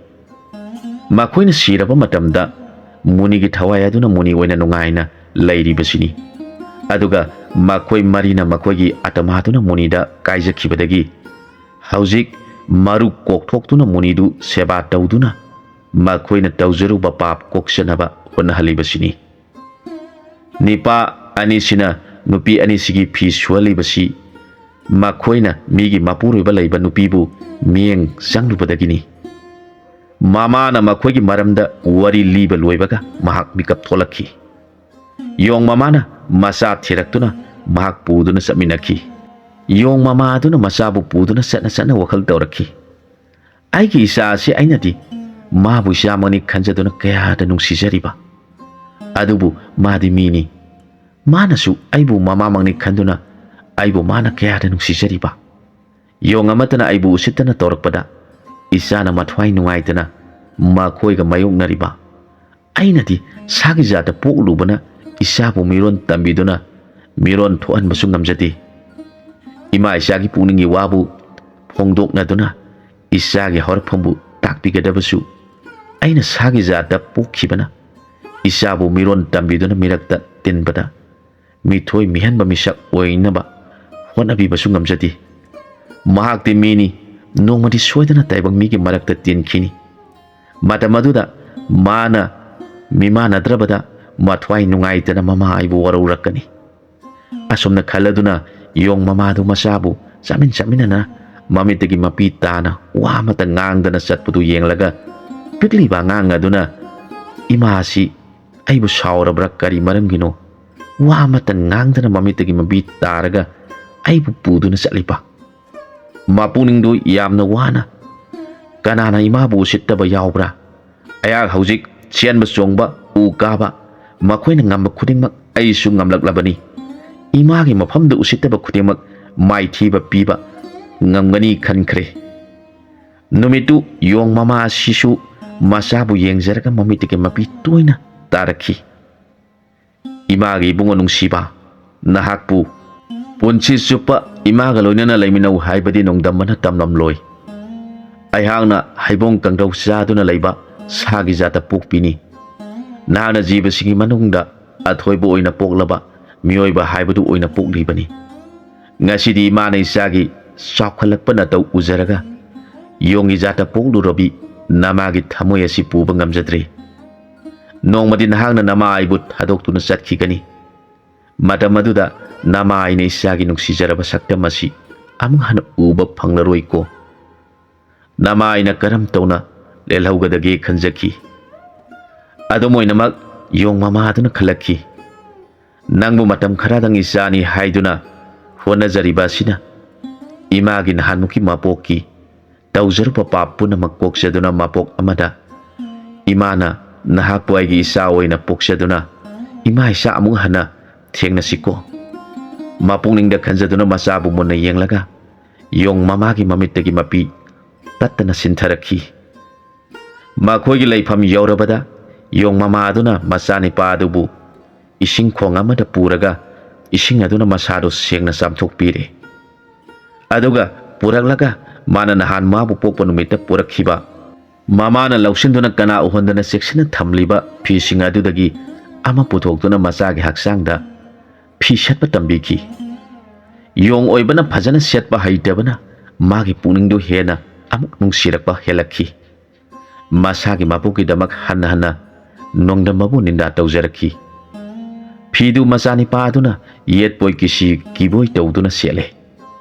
ꯃꯈꯣꯏꯅ ꯁꯤꯔꯕ ꯃꯇꯝꯗ ꯃꯨꯅꯤꯒꯤ ꯊꯋꯥꯏ ꯑꯗꯨꯅ ꯃꯨꯅꯤ ꯑꯣꯏꯅ ꯅꯨꯡꯉꯥꯏꯅ ꯂꯩꯔꯤꯕꯁꯤꯅꯤ꯫ ꯑꯗꯨꯒ ꯃꯈꯣꯏ ꯃꯔꯤꯅ ꯃꯈꯣꯏꯒꯤ ꯑꯇꯃꯥꯗꯨꯅ ꯃꯨꯅꯤꯗ ꯀꯥꯏꯖꯈꯤꯕꯗꯒꯤ ꯍꯧꯖꯤꯛ ꯃꯔꯨ ꯀꯣꯛꯊꯣꯛꯇꯨꯅ ꯃꯨꯅꯤꯗꯨ ꯁꯦꯕꯥ ꯇꯧꯗꯨꯅ ꯃꯈꯣꯏꯅ ꯇꯧꯖꯔꯨꯕ ꯄꯥꯞ ꯀꯣꯛꯆꯅꯕ ꯍꯣꯠꯅꯍꯜꯂꯤꯕꯁꯤꯅꯤ꯫ ꯅꯤꯄꯥ ꯑꯅꯤꯁꯤꯅ ꯅꯨꯄꯤ ꯑꯅꯤꯁꯤꯒꯤ ꯐꯤ ꯁꯨꯍꯜꯂꯤꯕꯁꯤ ꯃꯈꯣꯏꯅ ꯃꯤꯒꯤ ꯃꯄꯨꯔꯣꯏꯕ ꯂꯩꯕ ꯅꯨꯄꯤꯕꯨ ꯃꯤꯠꯌꯦꯡ ꯆꯪꯂꯨꯕꯗꯒꯤꯅꯤ꯫ ꯃꯃꯥꯅ ꯃꯈꯣꯏꯒꯤ ꯃꯔꯝꯗ ꯋꯥꯔꯤ ꯂꯤꯕ ꯂꯣꯏꯕꯒ ꯃꯍꯥꯛ ꯃꯤꯀꯞ ꯊꯣꯛꯂꯛꯈꯤ꯫ ꯌꯣꯡ ꯃꯃꯥꯅ ꯃꯆꯥ ꯊꯤꯔꯛꯇꯨꯅ ꯃꯍꯥꯛ ꯄꯨꯗꯨꯅ ꯆꯠꯃꯤꯟꯅꯈꯤ꯫ ꯌꯣꯡ ꯃꯃꯥ ꯑꯗꯨꯅ ꯃꯆꯥꯕꯨ ꯄꯨꯗꯨꯅ ꯆꯠꯅ ꯆꯠꯅ ꯋꯥꯈꯜ ꯇꯧꯔꯛꯈꯤ꯫ "ꯑꯩꯒꯤ ꯏꯆꯥ ꯑꯁꯤ ꯑꯩꯅꯗꯤ ꯃꯥꯕꯨ ꯏꯆꯥꯃꯛꯅꯤ ꯈꯟꯖꯗꯨꯅ ꯀꯌꯥꯗ ꯅꯨꯡꯁꯤꯖꯔꯤꯕ꯫ ꯑꯗꯨꯕꯨ ꯃꯥꯗꯤ ꯃꯤꯅꯤ꯫ ꯃꯥꯅꯁꯨ ꯑꯩꯕꯨ ꯃꯃꯥꯃꯛꯅꯤ ꯈꯟꯗꯨꯅ ꯑꯩꯕꯨ ꯃꯥꯅ ꯀꯌꯥꯗ ꯅꯨꯡꯁꯤꯖꯔꯤꯕ꯫ ꯌꯣꯡ ꯑꯃꯠꯇꯅ ꯑꯩꯕꯨ ꯎꯁꯤꯠꯇꯅ ꯇꯧꯔꯛꯄꯗ ꯏꯆꯥꯅ ꯃꯊ꯭ꯋꯥꯏ ꯅꯨꯡꯉꯥꯏꯇꯅ ꯃꯈꯣꯏꯒ ꯃꯥꯌꯣꯛꯅꯔꯤꯕ꯫ ꯑꯩꯅꯗꯤ ꯁꯥꯒꯤ ꯖꯥꯠꯇ ꯄꯣꯛꯂꯨꯕꯅ ꯏꯆꯥꯕꯨ ꯃꯤꯔꯣꯟ ꯇꯝꯕꯤꯗꯨꯅ ꯃꯤꯔꯣꯟ ꯊꯣꯛꯍꯟꯕꯁꯨ ꯉꯝꯖꯗꯦ꯫ ꯏꯃꯥ ꯏꯆꯥꯒꯤ ꯄꯨꯛꯅꯤꯡꯒꯤ ꯋꯥꯕꯨ ꯐꯣꯡꯗꯣꯛꯅꯗꯨꯅ ꯏꯆꯥꯒꯤ ꯍꯧꯔꯛꯐꯝꯕꯨ ꯇꯥꯛꯄꯤꯒꯗꯕꯁꯨ ꯑꯩꯅ ꯁꯥꯒꯤ ꯖꯥꯠꯇ ꯄꯣꯛꯈꯤꯕꯅ ꯏꯆꯥꯕꯨ ꯃꯤꯔꯣꯟ ꯇꯝꯕꯤꯗꯨꯅ ꯃꯤꯔꯛꯇ ꯇꯤꯟꯕꯗ ꯃꯤꯊꯣꯏ ꯃꯤꯍꯦꯟꯕ ꯃꯤꯁꯛ ꯑꯣꯏꯅꯕ ꯍꯣꯠꯅꯕꯤꯕꯁꯨ ꯉꯝꯖꯗꯦ꯫ ꯃꯍꯥꯛꯇꯤ ꯃꯤꯅꯤ, ꯅꯣꯡꯃꯗꯤ ꯁꯣꯏꯗꯅ ꯇꯥꯏꯕꯪ ꯃꯤꯒꯤ ꯃꯔꯛꯇ ꯇꯤꯟꯈꯤꯅꯤ꯫ ꯃꯇꯝ ꯑꯗꯨꯗ ꯃꯥꯅ ꯃꯤꯃꯥꯟꯅꯗ꯭ꯔꯕꯗ ꯃꯊ꯭ꯋꯥꯏ ꯅꯨꯡꯉꯥꯏꯇꯅ ꯃꯃꯥ ꯑꯩꯕꯨ ꯋꯥꯔꯧꯔꯛꯀꯅꯤ꯫ ꯑꯁꯨꯝꯅ ꯈꯜꯂꯗꯨꯅ ꯌꯣꯡ ꯃꯃꯥꯗꯨ ꯃꯆꯥꯕꯨ ꯆꯥꯃꯤꯟ ꯆꯥꯃꯤꯟꯅꯅ ꯃꯃꯤꯠꯇꯒꯤ ꯃꯄꯤ ꯇꯥꯅ ꯋꯥ ꯑꯃꯠꯇ ꯉꯥꯡꯗꯅ ꯆꯠꯄꯗꯨ ꯌꯦꯡꯂꯒ ꯄꯤꯛꯂꯤꯕ ꯑꯉꯥꯡ ꯑꯗꯨꯅ ꯏꯃꯥ ꯑꯁꯤ ꯑꯩꯕꯨ ꯁꯥꯎꯔꯕ꯭ꯔꯥ ꯀꯔꯤ ꯃꯔꯝꯒꯤꯅꯣ ꯋꯥ ꯑꯃꯠꯇ ꯉꯥꯡꯗꯅ ꯃꯃꯤꯠꯇꯒꯤ ꯃꯄꯤ ꯇꯥꯔꯒ ꯑꯩꯕꯨ ꯄꯨꯗꯨꯅ ꯆꯠꯂꯤꯕ? ꯃꯄꯨꯛꯅꯤꯡꯗꯨ ꯌꯥꯝꯅ ꯋꯥꯅ, "ꯀꯅꯥꯅ ꯏꯃꯥꯕꯨ ꯎꯁꯤꯠꯇꯕ ꯌꯥꯎꯕ꯭ꯔꯥ? ꯑꯩꯍꯥꯛ ꯍꯧꯖꯤꯛ ꯆꯦꯟꯕ ꯆꯣꯡꯕ, ꯎ ꯀꯥꯕ, ꯃꯈꯣꯏꯅ ꯉꯝꯕ ꯈꯨꯗꯤꯡꯃꯛ ꯑꯩꯁꯨ ꯉꯝꯂꯛꯂꯕꯅꯤ꯫ ꯏꯃꯥꯒꯤ ꯃꯐꯝꯗ ꯎꯁꯤꯠꯇꯕ ꯈꯨꯗꯤꯡꯃꯛ ꯃꯥꯏꯊꯤꯕ ꯄꯤꯕ ꯉꯝꯒꯅꯤ ꯈꯟꯈ꯭ꯔꯦ"꯫ ꯅꯨꯃꯤꯠꯇꯨ ꯌꯣꯡ ꯃꯃꯥ ꯑꯁꯤꯁꯨ ꯃꯆꯥꯕꯨ ꯌꯦꯡꯖꯔꯒ ꯃꯃꯤꯠꯇꯒꯤ ꯃꯄꯤ ꯇꯣꯏꯅ ꯇꯥꯔꯛꯈꯤ꯫ "ꯏꯃꯥꯒꯤ ꯏꯕꯨꯡꯉꯣ ꯅꯨꯡꯁꯤꯕ, ꯅꯍꯥꯛꯄꯨ ꯄꯨꯟꯁꯤ ꯆꯨꯞꯄ ꯏꯃꯥꯒ ꯂꯣꯏꯅꯅ ꯂꯩꯃꯤꯟꯅꯧ ꯍꯥꯏꯕꯗꯤ ꯅꯣꯡꯗꯝꯕꯅ ꯇꯝꯂꯝꯂꯣꯏ꯫ ꯑꯩꯍꯥꯛꯅ ꯍꯩꯕꯣꯡ ꯀꯥꯡꯗꯧ ꯆꯥꯗꯨꯅ ꯂꯩꯕ ꯁꯥꯒꯤ ꯖꯥꯠꯇ ꯄꯣꯛꯄꯤꯅꯤ꯫ ꯅꯍꯥꯛꯅ ꯖꯤꯕꯁꯤꯡꯒꯤ ꯃꯅꯨꯡꯗ ꯑꯊꯣꯏꯕ ꯑꯣꯏꯅ ꯄꯣꯛꯂꯕ ꯃꯤꯑꯣꯏꯕ ꯍꯥꯏꯕꯗꯨ ꯑꯣꯏꯅ ꯄꯣꯛꯂꯤꯕꯅꯤ꯫ ꯉꯁꯤꯗꯤ ꯏꯃꯥꯅ ꯏꯆꯥꯒꯤ ꯆꯥꯎꯈꯠꯂꯛꯄ ꯅꯇꯧ ꯎꯖꯔꯒ ꯌꯣꯡꯒꯤ ꯖꯥꯠꯇ ꯄꯣꯛꯂꯨꯔꯕꯤ ꯅꯃꯥꯒꯤ ꯊꯃꯣꯏ ꯑꯁꯤ ꯄꯨꯕ ꯉꯝꯖꯗ꯭ꯔꯦ꯫ ꯅꯣꯡꯃꯗꯤ ꯅꯍꯥꯛꯅ ꯅꯃꯥ ꯑꯩꯕꯨ ꯊꯥꯗꯣꯛꯇꯨꯅ ꯆꯠꯈꯤꯒꯅꯤ꯫ ꯃꯇꯝ ꯑꯗꯨꯗ ꯅꯃꯥ ꯑꯩꯅ ꯏꯆꯥꯒꯤ ꯅꯨꯡꯁꯤꯖꯔꯕ ꯁꯛꯇꯝ ꯑꯁꯤ ꯑꯃꯨꯛ ꯍꯟꯅ ꯎꯕ ꯐꯪꯂꯔꯣꯏꯀꯣ꯫ ꯅꯃꯥ ꯑꯩꯅ ꯀꯔꯝ ꯇꯧꯅ ꯂꯦꯜꯍꯧꯒꯗꯒꯦ ꯈꯟꯖꯈꯤ꯫ ꯑꯗꯨꯝ ꯑꯣꯏꯅꯃꯛ ꯌꯣꯡ ꯃꯃꯥ ꯑꯗꯨꯅ ꯈꯜꯂꯛꯈꯤ, ꯅꯪꯕꯨ ꯃꯇꯝ ꯈꯔꯗꯪ ꯏꯆꯥꯅꯤ ꯍꯥꯏꯗꯨꯅ ꯍꯣꯠꯅꯖꯔꯤꯕ ꯑꯁꯤꯅ ꯏꯃꯥꯒꯤ ꯅꯍꯥꯟꯃꯨꯛꯀꯤ ꯃꯄꯣꯛꯀꯤ ꯇꯧꯖꯔꯨꯕ ꯄꯥꯞ ꯄꯨꯝꯅꯃꯛ ꯀꯣꯛꯆꯗꯨꯅ ꯃꯄꯣꯛ ꯑꯃꯗ ꯏꯃꯥꯅ ꯅꯍꯥꯛꯄꯨ ꯑꯩꯒꯤ ꯏꯆꯥ ꯑꯣꯏꯅ ꯄꯣꯛꯆꯗꯨꯅ ꯏꯃꯥ ꯏꯆꯥ ꯑꯃꯨꯛ ꯍꯟꯅ ꯊꯦꯡꯅꯁꯤꯀꯣ꯫ ꯃꯄꯨꯛꯅꯤꯡꯗ ꯈꯟꯖꯗꯨꯅ ꯃꯆꯥꯕꯨ ꯃꯨꯟꯅ ꯌꯦꯡꯂꯒ ꯌꯣꯡ ꯃꯃꯥꯒꯤ ꯃꯃꯤꯠꯇꯒꯤ ꯃꯄꯤ ꯇꯠꯇꯅ ꯁꯤꯟꯊꯔꯛꯈꯤ꯫ ꯃꯈꯣꯏꯒꯤ ꯂꯩꯐꯝ ꯌꯧꯔꯕꯗ ꯌꯣꯡ ꯃꯃꯥ ꯑꯗꯨꯅ ꯃꯆꯥꯅꯤꯄꯥ ꯑꯗꯨꯕꯨ ꯏꯁꯤꯡ ꯈꯣꯡ ꯑꯃꯗ ꯄꯨꯔꯒ ꯏꯁꯤꯡ ꯑꯗꯨꯅ ꯃꯁꯥꯗꯨ ꯁꯦꯡꯅ ꯆꯥꯝꯊꯣꯛꯄꯤꯔꯦ꯫ ꯑꯗꯨꯒ ꯄꯨꯔꯛꯂꯒ ꯃꯥꯅ ꯅꯍꯥꯟ ꯃꯥꯕꯨ ꯄꯣꯛꯄ ꯅꯨꯃꯤꯠꯇ ꯄꯨꯔꯛꯈꯤꯕ, ꯃꯃꯥꯅ ꯂꯧꯁꯤꯟꯗꯨꯅ ꯀꯅꯥ ꯎꯍꯟꯗꯅ ꯆꯦꯛꯁꯤꯟꯅ ꯊꯝꯂꯤꯕ ꯐꯤꯁꯤꯡ ꯑꯗꯨꯗꯒꯤ ꯑꯃ ꯄꯨꯊꯣꯛꯇꯨꯅ ꯃꯆꯥꯒꯤ ꯍꯛꯆꯥꯡꯗ ꯐꯤ ꯁꯦꯠꯄ ꯇꯝꯕꯤꯈꯤ꯫ ꯌꯣꯡ ꯑꯣꯏꯕꯅ ꯐꯖꯅ ꯁꯦꯠꯄ ꯍꯩꯇꯕꯅ ꯃꯥꯒꯤ ꯄꯨꯛꯅꯤꯡꯗꯨ ꯍꯦꯟꯅ ꯑꯃꯨꯛ ꯅꯨꯡꯁꯤꯔꯛꯄ ꯍꯦꯜꯂꯛꯈꯤ꯫ ꯃꯁꯥꯒꯤ ꯃꯄꯨꯒꯤꯗꯃꯛ ꯍꯟꯅ ꯍꯟꯅ ꯅꯣꯡꯗꯝꯕꯕꯨ ꯅꯤꯟꯗꯥ ꯇꯧꯖꯔꯛꯈꯤ꯫ ꯐꯤꯗꯨ ꯃꯆꯥꯅꯤꯄꯥ ꯑꯗꯨꯅ ꯌꯦꯠꯄꯣꯏ ꯀꯤꯁꯤ ꯀꯤꯕꯣꯏ ꯇꯧꯗꯨꯅ ꯁꯦꯠꯂꯦ꯫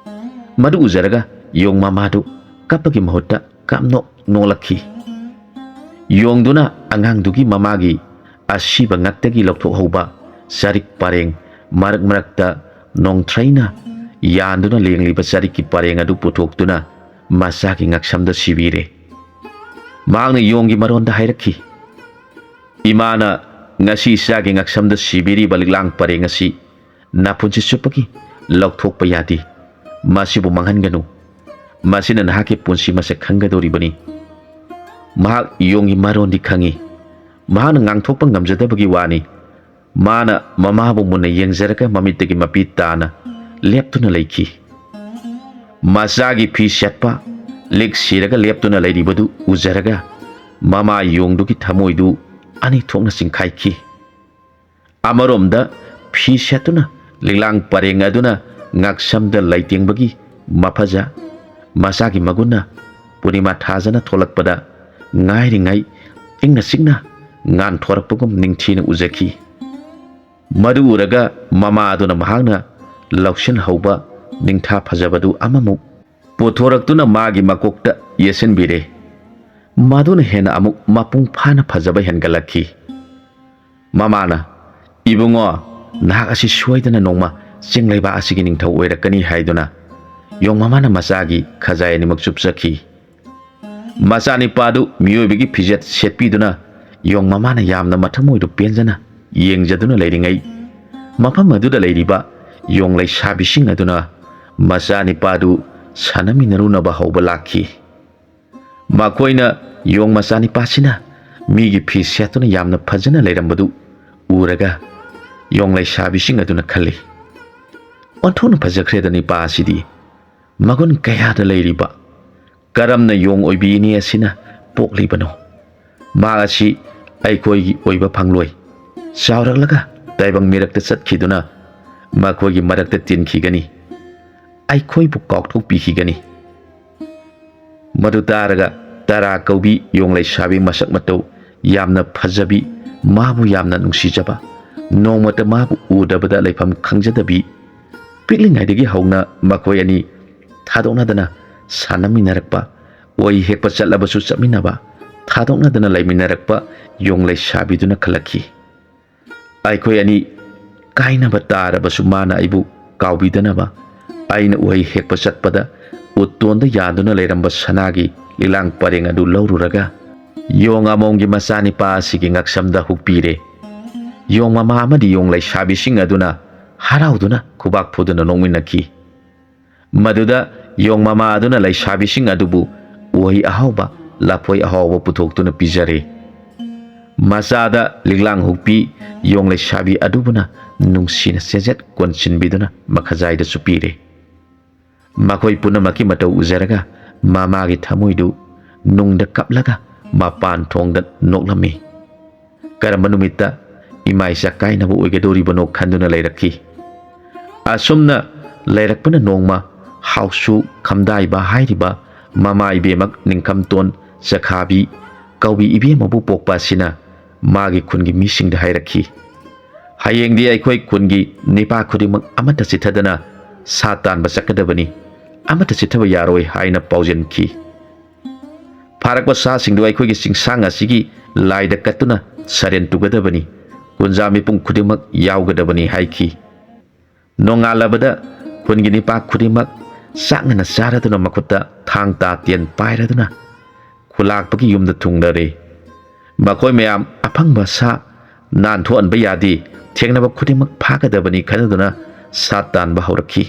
ꯃꯗꯨ ꯎꯖꯔꯒ ꯌꯣꯡ ꯃꯃꯥꯗꯨ ꯀꯞꯄꯒꯤ ꯃꯍꯨꯠꯇ ꯀꯞꯅꯣꯛ ꯅꯣꯛꯂꯛꯈꯤ꯫ ꯌꯣꯡꯗꯨꯅ ꯑꯉꯥꯡꯗꯨꯒꯤ ꯃꯃꯥꯒꯤ ꯑꯁꯤꯕ ꯉꯛꯇꯒꯤ ꯂꯧꯊꯣꯛꯍꯧꯕ ꯆꯔꯤꯛ ꯄꯔꯦꯡ, ꯃꯔꯛ ꯃꯔꯛꯇ ꯅꯣꯡꯊ꯭ꯔꯩꯅ ꯌꯥꯟꯗꯨꯅ ꯂꯦꯡꯂꯤꯕ ꯆꯔꯤꯛꯀꯤ ꯄꯔꯦꯡ ꯑꯗꯨ ꯄꯨꯊꯣꯛꯇꯨꯅ ꯃꯆꯥꯒꯤ ꯉꯛꯁꯝꯗ ꯁꯤꯕꯤꯔꯦ꯫ ꯃꯍꯥꯛꯅ ꯌꯣꯡꯒꯤ ꯃꯔꯣꯟꯗ ꯍꯥꯏꯔꯛꯈꯤ, ꯏꯃꯥꯅ ꯉꯁꯤ ꯏꯆꯥꯒꯤ ꯉꯛꯁꯝꯗ ꯁꯤꯕꯤꯔꯤꯕ ꯂꯤꯛꯂꯥꯡ ꯄꯔꯦꯡ ꯑꯁꯤ ꯅꯄꯨꯟꯁꯤ ꯆꯨꯞꯄꯒꯤ ꯂꯧꯊꯣꯛꯄ ꯌꯥꯗꯦ꯫ ꯃꯁꯤꯕꯨ ꯃꯥꯡꯍꯟꯒꯅꯨ꯫ ꯃꯁꯤꯅ ꯅꯍꯥꯛꯀꯤ ꯄꯨꯟꯁꯤ ꯃꯁꯛ ꯈꯪꯒꯗꯧꯔꯤꯕꯅꯤ꯫ ꯃꯍꯥꯛ ꯌꯣꯡꯒꯤ ꯃꯔꯣꯟꯗꯤ ꯈꯪꯏ꯫ ꯃꯍꯥꯛꯅ ꯉꯥꯡꯊꯣꯛꯄ ꯉꯝꯖꯗꯕꯒꯤ ꯋꯥꯅꯤ꯫ ꯃꯥꯅ ꯃꯃꯥꯕꯨ ꯃꯨꯟꯅ ꯌꯦꯡꯖꯔꯒ ꯃꯃꯤꯠꯇꯒꯤ ꯃꯄꯤ ꯇꯥꯅ ꯂꯦꯞꯇꯨꯅ ꯂꯩꯈꯤ꯫ ꯃꯆꯥꯒꯤ ꯐꯤ ꯁꯦꯠꯄ ꯂꯤꯛ ꯁꯤꯔꯒ ꯂꯦꯞꯇꯨꯅ ꯂꯩꯔꯤꯕꯗꯨ ꯎꯖꯔꯒ ꯃꯃꯥ ꯌꯣꯡꯗꯨꯒꯤ ꯊꯃꯣꯏꯗꯨ ꯑꯅꯤ ꯊꯣꯛꯅ ꯆꯤꯡꯈꯥꯏꯈꯤ꯫ ꯑꯃꯔꯣꯝꯗ ꯐꯤ ꯁꯦꯠꯇꯨꯅ ꯂꯤꯛꯂꯥꯡ ꯄꯔꯦꯡ ꯑꯗꯨꯅ ꯉꯥꯛꯁꯝꯗ ꯂꯩꯇꯦꯡꯕꯒꯤ ꯃꯐꯖ, ꯃꯆꯥꯒꯤ ꯃꯒꯨꯟꯅ ꯄꯨꯔꯅꯤꯃꯥ ꯊꯥꯖꯅ ꯊꯣꯛꯂꯛꯄꯗ ꯉꯥꯏꯔꯤꯉꯩ ꯏꯪꯅ ꯆꯤꯛꯅ ꯉꯥꯟꯊꯣꯔꯛꯄꯒꯨꯝ ꯅꯤꯡꯊꯤꯅ ꯎꯖꯈꯤ꯫ ꯃꯗꯨ ꯎꯔꯒ ꯃꯃꯥ ꯑꯗꯨꯅ ꯃꯍꯥꯛꯅ ꯂꯧꯁꯤꯟꯍꯧꯕ ꯅꯤꯡꯊꯥ ꯐꯖꯕꯗꯨ ꯑꯃꯃꯨꯛ ꯄꯨꯊꯣꯔꯛꯇꯨꯅ ꯃꯥꯒꯤ ꯃꯀꯣꯛꯇ ꯌꯦꯠꯁꯤꯟꯕꯤꯔꯦ꯫ ꯃꯗꯨꯅ ꯍꯦꯟꯅ ꯑꯃꯨꯛ ꯃꯄꯨꯡ ꯐꯥꯅ ꯐꯖꯕ ꯍꯦꯟꯒꯠꯂꯛꯈꯤ꯫ ꯃꯃꯥꯅ, "ꯏꯕꯨꯡꯉꯣ, ꯅꯍꯥꯛ ꯑꯁꯤ ꯁꯣꯏꯗꯅ ꯅꯣꯡꯃ ꯆꯤꯡ ꯂꯩꯕꯥꯛ ꯑꯁꯤꯒꯤ ꯅꯤꯡꯊꯧ ꯑꯣꯏꯔꯛꯀꯅꯤ" ꯍꯥꯏꯗꯨꯅ ꯌꯣꯡ ꯃꯃꯥꯅ ꯃꯆꯥꯒꯤ ꯈꯖꯥꯏ ꯑꯅꯤꯃꯛ ꯆꯨꯞꯆꯈꯤ꯫ ꯃꯆꯥꯅꯤꯄꯥꯗꯨ ꯃꯤꯑꯣꯏꯕꯒꯤ ꯐꯤꯖꯦꯠ ꯁꯦꯠꯄꯤꯗꯨꯅ ꯌꯣꯡ ꯃꯃꯥꯅ ꯌꯥꯝꯅ ꯃꯊꯃꯣꯏꯗꯨ ꯄꯦꯟꯖꯅ ꯌꯦꯡꯖꯗꯨꯅ ꯂꯩꯔꯤꯉꯩ, ꯃꯐꯝ ꯑꯗꯨꯗ ꯂꯩꯔꯤꯕ ꯌꯣꯡ ꯂꯩꯁꯥꯕꯤꯁꯤꯡ ꯑꯗꯨꯅ ꯃꯆꯥꯅꯤꯄꯥꯗꯨ ꯁꯥꯟꯅꯃꯤꯟꯅꯔꯨꯅꯕ ꯍꯧꯕ ꯂꯥꯛꯈꯤ꯫ ꯃꯈꯣꯏꯅ ꯌꯣꯡ ꯃꯆꯥꯅꯤꯄꯥꯁꯤꯅ ꯃꯤꯒꯤ ꯐꯤ ꯁꯦꯠꯇꯨꯅ ꯌꯥꯝꯅ ꯐꯖꯅ ꯂꯩꯔꯝꯕꯗꯨ ꯎꯔꯒ, ꯌꯣꯡ ꯂꯩꯁꯥꯕꯤꯁꯤꯡ ꯑꯗꯨꯅ ꯈꯜꯂꯤ, "ꯑꯣꯟꯊꯣꯛꯅ ꯐꯖꯈ꯭ꯔꯦꯗ ꯅꯤꯄꯥ ꯑꯁꯤꯗꯤ꯫ ꯃꯒꯨꯟ ꯀꯌꯥꯗ ꯂꯩꯔꯤꯕ, ꯀꯔꯝꯅ ꯌꯣꯡ ꯑꯣꯏꯕꯤ ꯏꯅꯦ ꯑꯁꯤꯅ ꯄꯣꯛꯂꯤꯕꯅꯣ? ꯃꯍꯥꯛ ꯑꯁꯤ ꯑꯩꯈꯣꯏꯒꯤ ꯑꯣꯏꯕ ꯐꯪꯂꯣꯏ꯫ ꯆꯥꯎꯔꯛꯂꯒ ꯇꯥꯏꯕꯪ ꯃꯤꯔꯛꯇ ꯆꯠꯈꯤꯗꯨꯅ ꯃꯈꯣꯏꯒꯤ ꯃꯔꯛꯇ ꯇꯤꯟꯈꯤꯒꯅꯤ, ꯑꯩꯈꯣꯏꯕꯨ ꯀꯥꯎꯊꯣꯛꯄꯤꯈꯤꯒꯅꯤ"꯫ ꯃꯗꯨ ꯇꯥꯔꯒ ꯇꯔꯥ ꯀꯧꯕꯤ ꯌꯣꯡ ꯂꯩꯁꯥꯕꯤ ꯃꯁꯛ ꯃꯇꯧ ꯌꯥꯝꯅ ꯐꯖꯕꯤ, ꯃꯥꯕꯨ ꯌꯥꯝꯅ ꯅꯨꯡꯁꯤꯖꯕ, ꯅꯣꯡꯃꯇ ꯃꯥꯕꯨ ꯎꯗꯕꯗ ꯂꯩꯐꯝ ꯈꯪꯖꯗꯕꯤ, ꯄꯤꯛꯂꯤꯉꯩꯗꯒꯤ ꯍꯧꯅ ꯃꯈꯣꯏ ꯑꯅꯤ ꯊꯥꯗꯣꯛꯅꯗꯅ ꯁꯥꯟꯅꯃꯤꯟꯅꯔꯛꯄ, ꯎꯍꯩ ꯍꯦꯛꯄ ꯆꯠꯂꯕꯁꯨ ꯆꯠꯃꯤꯟꯅꯕ, ꯊꯥꯗꯣꯛꯅꯗꯅ ꯂꯩꯃꯤꯟꯅꯔꯛꯄ ꯌꯣꯡ ꯂꯩꯁꯥꯕꯤꯗꯨꯅ ꯈꯜꯂꯛꯈꯤ, "ꯑꯩꯈꯣꯏ ꯑꯅꯤ ꯀꯥꯏꯅꯕ ꯇꯥꯔꯕꯁꯨ ꯃꯥꯅ ꯑꯩꯕꯨ ꯀꯥꯎꯕꯤꯗꯅꯕ ꯑꯩꯅ ꯎꯍꯩ ꯍꯦꯛꯄ ꯆꯠꯄꯗ ꯎꯠꯇꯣꯟꯗ ꯌꯥꯟꯗꯨꯅ ꯂꯩꯔꯝꯕ ꯁꯅꯥꯒꯤ ꯂꯤꯛꯂꯥꯡ ꯄꯔꯦꯡ ꯑꯗꯨ ꯂꯧꯔꯨꯔꯒ ꯌꯣꯡ ꯑꯃꯣꯝꯒꯤ ꯃꯆꯥꯅꯤꯄꯥ ꯑꯁꯤꯒꯤ ꯉꯛꯁꯝꯗ ꯍꯨꯛꯄꯤꯔꯦ"꯫ ꯌꯣꯡ ꯃꯃꯥ ꯑꯃꯗꯤ ꯌꯣꯡ ꯂꯩꯁꯥꯕꯤꯁꯤꯡ ꯑꯗꯨꯅ ꯍꯔꯥꯎꯗꯨꯅ ꯈꯨꯕꯥꯛ ꯐꯨꯗꯨꯅ ꯅꯣꯛꯃꯤꯟꯅꯈꯤ꯫ ꯃꯗꯨꯗ ꯌꯣꯡ ꯃꯃꯥ ꯑꯗꯨꯅ ꯂꯩꯁꯥꯕꯤꯁꯤꯡ ꯑꯗꯨꯕꯨ ꯎꯍꯩ ꯑꯍꯥꯎꯕ, ꯂꯐꯣꯏ ꯑꯍꯥꯎꯕ ꯄꯨꯊꯣꯛꯇꯨꯅ ꯄꯤꯖꯔꯦ꯫ ꯃꯆꯥꯗ ꯂꯤꯛꯂꯥꯡ ꯍꯨꯛꯄꯤ ꯌꯣꯡ ꯂꯩꯁꯥꯕꯤ ꯑꯗꯨꯕꯨꯅ ꯅꯨꯡꯁꯤꯅ ꯆꯦꯖꯦꯠ ꯀꯣꯟꯁꯤꯟꯕꯤꯗꯨꯅ ꯃꯈꯖꯥꯏꯗꯁꯨ ꯄꯤꯔꯦ꯫ ꯃꯈꯣꯏ ꯄꯨꯝꯅꯃꯛꯀꯤ ꯃꯇꯧ ꯎꯖꯔꯒ ꯃꯃꯥꯒꯤ ꯊꯃꯣꯏꯗꯨ ꯅꯨꯡꯗ ꯀꯞꯂꯒ ꯃꯄꯥꯟ ꯊꯣꯡꯗ ꯅꯣꯛꯂꯝꯃꯤ꯫ ꯀꯔꯝꯕ ꯅꯨꯃꯤꯠꯇ ꯏꯃꯥ ꯏꯆꯥ ꯀꯥꯏꯅꯕ ꯑꯣꯏꯒꯗꯧꯔꯤꯕꯅꯣ ꯈꯟꯗꯨꯅ ꯂꯩꯔꯛꯈꯤ꯫ ꯑꯁꯨꯝꯅ ꯂꯩꯔꯛꯄꯅ ꯅꯣꯡꯃ ꯍꯥꯎꯁꯨ ꯈꯝꯗꯥꯏꯕ ꯍꯥꯏꯔꯤꯕ ꯃꯃꯥ ꯏꯕꯦꯝꯃ ꯅꯤꯡꯈꯝꯇꯣꯟ ꯆꯈꯥꯕꯤ ꯀꯧꯕꯤ ꯏꯕꯦꯝꯃꯕꯨ ꯄꯣꯛꯄ ꯑꯁꯤꯅ ꯃꯥꯒꯤ ꯈꯨꯟꯒꯤ ꯃꯤꯁꯤꯡꯗ ꯍꯥꯏꯔꯛꯈꯤ, "ꯍꯌꯦꯡꯗꯤ ꯑꯩꯈꯣꯏ ꯈꯨꯟꯒꯤ ꯅꯤꯄꯥ ꯈꯨꯗꯤꯡꯃꯛ ꯑꯃꯠꯇ ꯆꯤꯠꯊꯗꯅ ꯁꯥ ꯇꯥꯟꯕ ꯆꯠꯀꯗꯕꯅꯤ, ꯑꯃꯠꯇ ꯆꯤꯠꯊꯕ ꯌꯥꯔꯣꯏ" ꯍꯥꯏꯅ ꯄꯥꯎꯖꯦꯟꯈꯤ꯫ ꯐꯥꯔꯛꯄ ꯁꯥꯁꯤꯡꯗꯨ ꯑꯩꯈꯣꯏꯒꯤ ꯆꯤꯡꯁꯥꯡ ꯑꯁꯤꯒꯤ ꯂꯥꯏꯗ ꯀꯠꯇꯨꯅ ꯁꯔꯦꯟ ꯇꯨꯒꯗꯕꯅꯤ꯫ ꯀꯨꯟꯖꯥ ꯃꯤꯄꯨꯝ ꯈꯨꯗꯤꯡꯃꯛ ꯌꯥꯎꯒꯗꯕꯅꯤ ꯍꯥꯏꯈꯤ꯫ ꯅꯣꯡꯉꯥꯜꯂꯕꯗ ꯈꯨꯟꯒꯤ ꯅꯤꯄꯥ ꯈꯨꯗꯤꯡꯃꯛ ꯆꯥꯛ ꯉꯟꯅ ꯆꯥꯔꯗꯨꯅ ꯃꯈꯨꯠꯇ ꯊꯥꯡ ꯇꯥ ꯇꯦꯟ ꯄꯥꯏꯔꯗꯨꯅ ꯈꯨꯂꯥꯛꯄꯒꯤ ꯌꯨꯝꯗ ꯊꯨꯡꯂꯔꯦ꯫ ꯃꯈꯣꯏ ꯃꯌꯥꯝ ꯑꯐꯪꯕ ꯁꯥ ꯅꯥꯟꯊꯣꯛꯍꯟꯕ ꯌꯥꯗꯦ, ꯊꯦꯡꯅꯕ ꯈꯨꯗꯤꯡꯃꯛ ꯐꯥꯒꯗꯕꯅꯤ ꯈꯟꯅꯗꯨꯅ ꯁꯥ ꯇꯥꯟꯕ ꯍꯧꯔꯛꯈꯤ꯫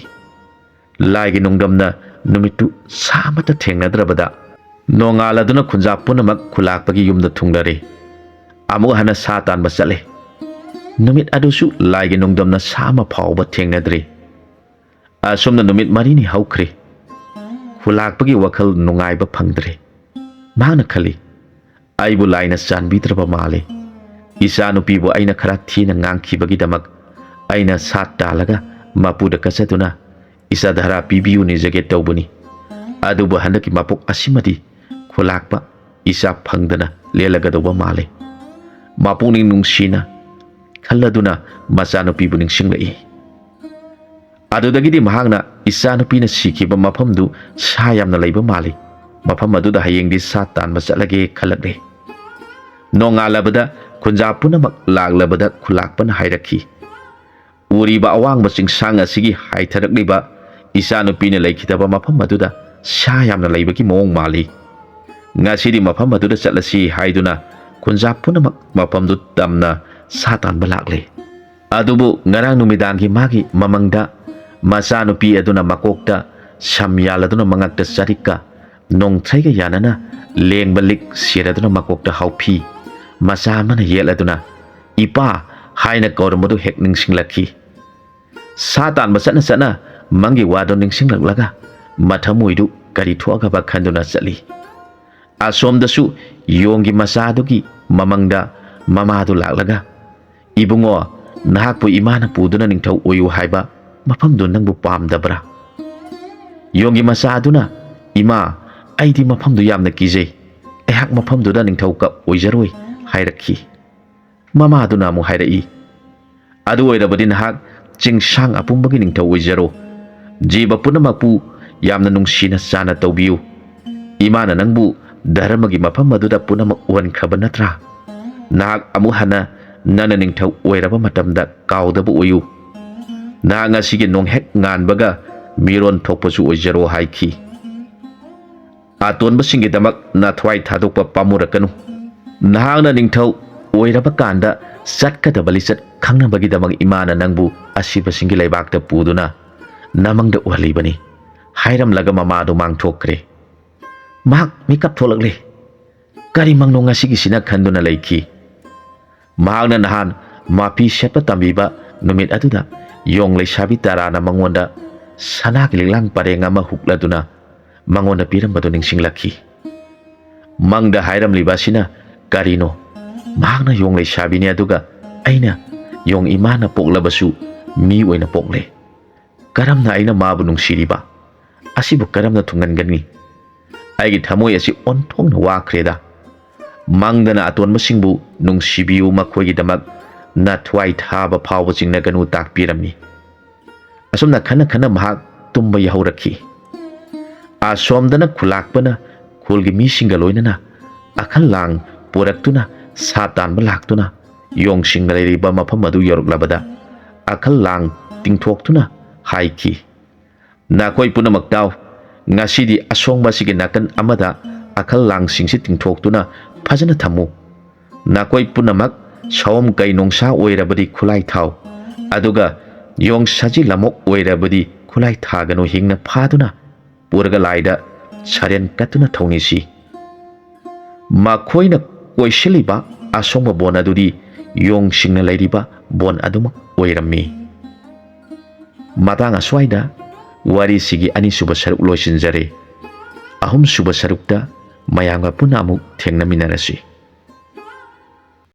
ꯂꯥꯏꯒꯤ ꯅꯣꯡꯗꯝꯅ ꯅꯨꯃꯤꯠꯇꯨ ꯁꯥ ꯑꯃꯠꯇ ꯊꯦꯡꯅꯗ꯭ꯔꯕꯗ ꯅꯣꯡꯉꯥꯜꯂꯗꯨꯅ ꯈꯨꯟꯖꯥ ꯄꯨꯝꯅꯃꯛ ꯈꯨꯂꯥꯛꯄꯒꯤ ꯌꯨꯝꯗ ꯊꯨꯡꯂꯔꯦ꯫ ꯑꯃꯨꯛ ꯍꯟꯅ ꯁꯥ ꯇꯥꯟꯕ ꯆꯠꯂꯦ꯫ ꯅꯨꯃꯤꯠ ꯑꯗꯨꯁꯨ ꯂꯥꯏꯒꯤ ꯅꯣꯡꯗꯝꯅ ꯁꯥ ꯑꯃ ꯐꯥꯎꯕ ꯊꯦꯡꯅꯗ꯭ꯔꯦ꯫ ꯑꯁꯨꯝꯅ ꯅꯨꯃꯤꯠ ꯃꯔꯤꯅꯤ ꯍꯧꯈ꯭ꯔꯦ꯫ ꯈꯨꯂꯥꯛꯄꯒꯤ ꯋꯥꯈꯜ ꯅꯨꯡꯉꯥꯏꯕ ꯐꯪꯗ꯭ꯔꯦ꯫ ꯃꯍꯥꯛꯅ ꯈꯜꯂꯤ, "ꯑꯩꯕꯨ ꯂꯥꯏꯅ ꯆꯥꯟꯕꯤꯗ꯭ꯔꯕ ꯃꯥꯜꯂꯦ꯫ ꯏꯆꯥꯅꯨꯄꯤꯕꯨ ꯑꯩꯅ ꯈꯔ ꯊꯤꯅ ꯉꯥꯡꯈꯤꯕꯒꯤꯗꯃꯛ ꯑꯩꯅ ꯁꯥ ꯇꯥꯜꯂꯒ ꯃꯄꯨꯗ ꯀꯠꯆꯗꯨꯅ ꯏꯆꯥ ꯙꯔꯥ ꯄꯤꯕꯤꯌꯨ ꯅꯤꯖꯒꯦ ꯇꯧꯕꯅꯤ꯫ ꯑꯗꯨꯕꯨ ꯍꯟꯗꯛꯀꯤ ꯃꯄꯣꯛ ꯑꯁꯤꯃꯗꯤ ꯈꯨꯂꯥꯛꯄ ꯏꯆꯥ ꯐꯪꯗꯅ ꯂꯦꯜꯂꯒꯗꯧꯕ ꯃꯥꯜꯂꯦ"꯫ ꯃꯄꯨꯛꯅꯤꯡ ꯅꯨꯡꯁꯤꯅ ꯈꯜꯂꯗꯨꯅ ꯃꯆꯥꯅꯨꯄꯤꯕꯨ ꯅꯤꯡꯁꯤꯡꯂꯛꯏ꯫ ꯑꯗꯨꯗꯒꯤꯗꯤ ꯃꯍꯥꯛꯅ ꯏꯆꯥꯅꯨꯄꯤꯅ ꯁꯤꯈꯤꯕ ꯃꯐꯝꯗꯨ ꯁꯥ ꯌꯥꯝꯅ ꯂꯩꯕ ꯃꯥꯜꯂꯤ, ꯃꯐꯝ ꯑꯗꯨꯗ ꯍꯌꯦꯡꯗꯤ ꯁꯥ ꯇꯥꯟꯕ ꯆꯠꯂꯒꯦ ꯈꯜꯂꯛꯂꯦ꯫ ꯅꯣꯡꯉꯥꯜꯂꯕꯗ ꯈꯨꯟꯖꯥ ꯄꯨꯝꯅꯃꯛ ꯂꯥꯛꯂꯕꯗ ꯈꯨꯂꯥꯛꯄꯅ ꯍꯥꯏꯔꯛꯈꯤ, "ꯎꯔꯤꯕ ꯑꯋꯥꯡꯕ ꯆꯤꯡꯁꯥꯡ ꯑꯁꯤꯒꯤ ꯍꯥꯏꯊꯔꯛꯂꯤꯕ ꯏꯆꯥꯅꯨꯄꯤꯅ ꯂꯩꯈꯤꯗꯕ ꯃꯐꯝ ꯑꯗꯨꯗ ꯁꯥ ꯌꯥꯝꯅ ꯂꯩꯕꯒꯤ ꯃꯑꯣꯡ ꯃꯥꯜꯂꯤ꯫ ꯉꯁꯤꯗꯤ ꯃꯐꯝ ꯑꯗꯨꯗ ꯆꯠꯂꯁꯤ" ꯍꯥꯏꯗꯨꯅ ꯈꯨꯟꯖꯥ ꯄꯨꯝꯅꯃꯛ ꯃꯐꯝꯗꯨ ꯇꯝꯅ ꯁꯥ ꯇꯥꯟꯕ ꯂꯥꯛꯂꯦ꯫ ꯑꯗꯨꯕꯨ ꯉꯔꯥꯡ ꯅꯨꯃꯤꯗꯥꯡꯒꯤ ꯃꯥꯒꯤ ꯃꯃꯪꯗ ꯃꯆꯥꯅꯨꯄꯤ ꯑꯗꯨꯅ ꯃꯀꯣꯛꯇ ꯁꯝ ꯌꯥꯜꯂꯗꯨꯅ ꯃꯉꯛꯇ ꯆꯔꯤꯛꯀ ꯅꯣꯡꯊ꯭ꯔꯩꯒ ꯌꯥꯅꯅ ꯂꯦꯡꯕ ꯂꯤꯛ ꯁꯤꯔꯗꯨꯅ ꯃꯀꯣꯛꯇ ꯍꯥꯎꯐꯤ ꯃꯆꯥ ꯑꯃꯅ ꯌꯦꯠꯂꯗꯨꯅ "ꯏꯄꯥ" ꯍꯥꯏꯅ ꯀꯧꯔꯝꯕꯗꯨ ꯍꯦꯛ ꯅꯤꯡꯁꯤꯡꯂꯛꯈꯤ꯫ ꯁꯥ ꯇꯥꯟꯕ ꯆꯠꯅ ꯆꯠꯅ ꯃꯪꯒꯤ ꯋꯥꯗꯨ ꯅꯤꯡꯁꯤꯡꯂꯛꯂꯒ ꯃꯊꯃꯣꯏꯗꯨ ꯀꯔꯤ ꯊꯣꯛꯑꯒꯕ ꯈꯟꯗꯨꯅ ꯆꯠꯂꯤ꯫ ꯑꯁꯣꯝꯗꯁꯨ ꯌꯣꯡꯒꯤ ꯃꯆꯥꯗꯨꯒꯤ ꯃꯃꯪꯗ ꯃꯃꯥꯗꯨ ꯂꯥꯛꯂꯒ, "ꯏꯕꯨꯡꯉꯣ, ꯅꯍꯥꯛꯄꯨ ꯏꯃꯥꯅ ꯄꯨꯗꯨꯅ ꯅꯤꯡꯊꯧ ꯑꯣꯏꯌꯨ ꯍꯥꯏꯕ ꯃꯐꯝꯗꯨ ꯅꯪꯕꯨ ꯄꯥꯝꯗꯕ꯭ꯔꯥ?" ꯌꯣꯡꯒꯤ ꯃꯆꯥ ꯑꯗꯨꯅ, "ꯏꯃꯥ, ꯑꯩꯗꯤ ꯃꯐꯝꯗꯨ ꯌꯥꯝꯅ ꯀꯤꯖꯩ꯫ ꯑꯩꯍꯥꯛ ꯃꯐꯝꯗꯨꯗ ꯅꯤꯡꯊꯧ ꯀ ꯑꯣꯏꯖꯔꯣꯏ" ꯍꯥꯏꯔꯛꯈꯤ꯫ ꯃꯃꯥꯗꯨꯅ ꯑꯃꯨꯛ ꯍꯥꯏꯔꯛꯏ, "ꯑꯗꯨ ꯑꯣꯏꯔꯕꯗꯤ ꯅꯍꯥꯛ ꯆꯤꯡꯁꯥꯡ ꯑꯄꯨꯝꯕꯒꯤ ꯅꯤꯡꯊꯧ ꯑꯣꯏꯖꯔꯣ꯫ ꯖꯤꯕ ꯄꯨꯝꯅꯃꯛꯄꯨ ꯌꯥꯝꯅ ꯅꯨꯡꯁꯤꯅ ꯆꯥꯟꯅ ꯇꯧꯕꯤꯌꯨ꯫ ꯏꯃꯥꯅ ꯅꯪꯕꯨ ꯙꯔꯃꯒꯤ ꯃꯐꯝ ꯑꯗꯨꯗ ꯄꯨꯝꯅꯃꯛ ꯎꯍꯟꯈ꯭ꯔꯕ ꯅꯠꯇ꯭ꯔꯥ? ꯅꯍꯥꯛ ꯑꯃꯨꯛ ꯍꯟꯅ ꯅꯪꯅ ꯅꯤꯡꯊꯧ ꯑꯣꯏꯔꯕ ꯃꯇꯝꯗ ꯀꯥꯎꯗꯕ ꯑꯣꯏꯌꯨ꯫ ꯅꯍꯥꯛ ꯉꯁꯤꯒꯤ ꯅꯣꯡ ꯍꯦꯛ ꯉꯥꯟꯕꯒ ꯃꯤꯔꯣꯟ ꯊꯣꯛꯄꯁꯨ ꯑꯣꯏꯖꯔꯣ" ꯍꯥꯏꯈꯤ꯫ "ꯑꯇꯣꯟꯕꯁꯤꯡꯒꯤꯗꯃꯛ ꯅꯊ꯭ꯋꯥꯏ ꯊꯥꯗꯣꯛꯄ ꯄꯥꯝꯃꯨꯔꯛꯀꯅꯨ꯫ ꯅꯍꯥꯛꯅ ꯅꯤꯡꯊꯧ ꯑꯣꯏꯔꯕ ꯀꯥꯟꯗ ꯆꯠꯀꯗꯕ ꯂꯤꯆꯠ ꯈꯪꯅꯕꯒꯤꯗꯃꯛ ꯏꯃꯥꯅ ꯅꯪꯕꯨ ꯑꯁꯤꯕꯁꯤꯡꯒꯤ ꯂꯩꯕꯥꯛꯇ ꯄꯨꯗꯨꯅ ꯅꯃꯪꯗ ꯎꯍꯜꯂꯤꯕꯅꯤ" ꯍꯥꯏꯔꯝꯂꯒ ꯃꯃꯥꯗꯨ ꯃꯥꯡꯊꯣꯛꯈ꯭ꯔꯦ꯫ ꯃꯍꯥꯛ ꯃꯤꯀꯞ ꯊꯣꯛꯂꯛꯂꯦ꯫ "ꯀꯔꯤ ꯃꯪꯅꯣ ꯉꯁꯤꯒꯤꯁꯤꯅ?" ꯈꯟꯗꯨꯅ ꯂꯩꯈꯤ꯫ ꯃꯍꯥꯛꯅ ꯅꯍꯥꯟ ꯃꯥꯐꯤ ꯁꯦꯠꯄ ꯇꯝꯕꯤꯕ ꯅꯨꯃꯤꯠ ꯑꯗꯨꯗ ꯌꯣꯡ ꯂꯩꯁꯥꯕꯤ ꯇꯔꯥꯅ ꯃꯉꯣꯟꯗ ꯁꯅꯥꯒꯤ ꯂꯤꯛꯂꯥꯡ ꯄꯔꯦꯡ ꯑꯃ ꯍꯨꯛꯂꯗꯨꯅ ꯃꯉꯣꯟꯗ ꯄꯤꯔꯝꯕꯗꯨ ꯅꯤꯡꯁꯤꯡꯂꯛꯈꯤ꯫ ꯃꯪꯗ ꯍꯥꯏꯔꯝꯂꯤꯕ ꯑꯁꯤꯅ ꯀꯔꯤꯅꯣ? ꯃꯍꯥꯛꯅ ꯌꯣꯡ ꯂꯩꯁꯥꯕꯤꯅꯤ, ꯑꯗꯨꯒ ꯑꯩꯅ ꯌꯣꯡ ꯏꯃꯥꯅ ꯄꯣꯛꯂꯕꯁꯨ ꯃꯤ ꯑꯣꯏꯅ ꯄꯣꯛꯂꯦ꯫ ꯀꯔꯝꯅ ꯑꯩꯅ ꯃꯥꯕꯨ ꯅꯨꯡꯁꯤꯔꯤꯕ? ꯑꯁꯤꯕꯨ ꯀꯔꯝꯅ ꯊꯨꯡꯍꯟꯒꯅꯤ? ꯑꯩꯒꯤ ꯊꯃꯣꯏ ꯑꯁꯤ ꯑꯣꯟꯊꯣꯛꯅ ꯋꯥꯈ꯭ꯔꯦꯗ꯫ ꯃꯪꯗꯅ ꯑꯇꯣꯟꯕꯁꯤꯡꯕꯨ ꯅꯨꯡꯁꯤꯕꯤꯌꯨ, ꯃꯈꯣꯏꯒꯤꯗꯃꯛ ꯅꯊ꯭ꯋꯥꯏ ꯊꯥꯕ ꯐꯥꯎꯕ ꯆꯤꯡꯅꯒꯅꯨ ꯇꯥꯛꯄꯤꯔꯝꯃꯤ꯫ ꯑꯁꯨꯝꯅ ꯈꯟꯅ ꯈꯟꯅ ꯃꯍꯥꯛ ꯇꯨꯝꯕ ꯌꯥꯍꯧꯔꯛꯈꯤ꯫ ꯑꯁꯣꯝꯗꯅ ꯈꯨꯂꯥꯛꯄꯅ ꯈꯨꯜꯒꯤ ꯃꯤꯁꯤꯡꯒ ꯂꯣꯏꯅꯅ ꯑꯈꯜ ꯂꯥꯡ ꯄꯨꯔꯛꯇꯨꯅ ꯁꯥ ꯇꯥꯟꯕ ꯂꯥꯛꯇꯨꯅ ꯌꯣꯡꯁꯤꯡꯅ ꯂꯩꯔꯤꯕ ꯃꯐꯝ ꯑꯗꯨ ꯌꯧꯔꯛꯂꯕꯗ ꯑꯈꯜ ꯂꯥꯡ ꯇꯤꯡꯊꯣꯛꯇꯨꯅ ꯍꯥꯏꯈꯤ, "ꯅꯈꯣꯏ ꯄꯨꯝꯅꯃꯛ ꯇꯥꯎ꯫ ꯉꯁꯤꯗꯤ ꯑꯁꯣꯡꯕ ꯑꯁꯤꯒꯤ ꯅꯥꯀꯟ ꯑꯃꯗ ꯑꯈꯜ ꯂꯥꯡꯁꯤꯡꯁꯤ ꯇꯤꯡꯊꯣꯛꯇꯨꯅ ꯐꯖꯅ ꯊꯝꯃꯨ꯫ ꯅꯈꯣꯏ ꯄꯨꯝꯅꯃꯛ ꯁꯑꯣꯝ ꯀꯩ ꯅꯣꯡꯁꯥ ꯑꯣꯏꯔꯕꯗꯤ ꯈꯨꯠꯂꯥꯏ ꯊꯥꯎ, ꯑꯗꯨꯒ ꯌꯣꯡ ꯁꯖꯤ ꯂꯃꯣꯛ ꯑꯣꯏꯔꯕꯗꯤ ꯈꯨꯠꯂꯥꯏ ꯊꯥꯒꯅꯨ, ꯍꯤꯡꯅ ꯐꯥꯗꯨꯅ ꯄꯨꯔꯒ ꯂꯥꯏꯗ ꯁꯔꯦꯟ ꯀꯠꯇꯨꯅ ꯊꯧꯅꯤꯁꯤ꯫ ꯃꯈꯣꯏꯅ ꯀꯣꯏꯁꯤꯜꯂꯤꯕ ꯑꯁꯣꯡꯕ ꯕꯣꯟ ꯑꯗꯨꯗꯤ ꯌꯣꯡꯁꯤꯡꯅ ꯂꯩꯔꯤꯕ ꯕꯣꯟ ꯑꯗꯨꯃꯛ ꯑꯣꯏꯔꯝꯃꯤ"꯫ ꯃꯇꯥꯡ ꯑꯁ꯭ꯋꯥꯏꯗ ꯋꯥꯔꯤꯁꯤꯒꯤ ꯑꯅꯤꯁꯨꯕ ꯁꯔꯨꯛ ꯂꯣꯏꯁꯤꯟꯖꯔꯦ꯫ ꯑꯍꯨꯝꯁꯨꯕ ꯁꯔꯨꯛꯇ ꯃꯌꯥꯝꯒ ꯄꯨꯟꯅ ꯑꯃꯨꯛ ꯊꯦꯡꯅꯃꯤꯟꯅꯔꯁꯤ꯫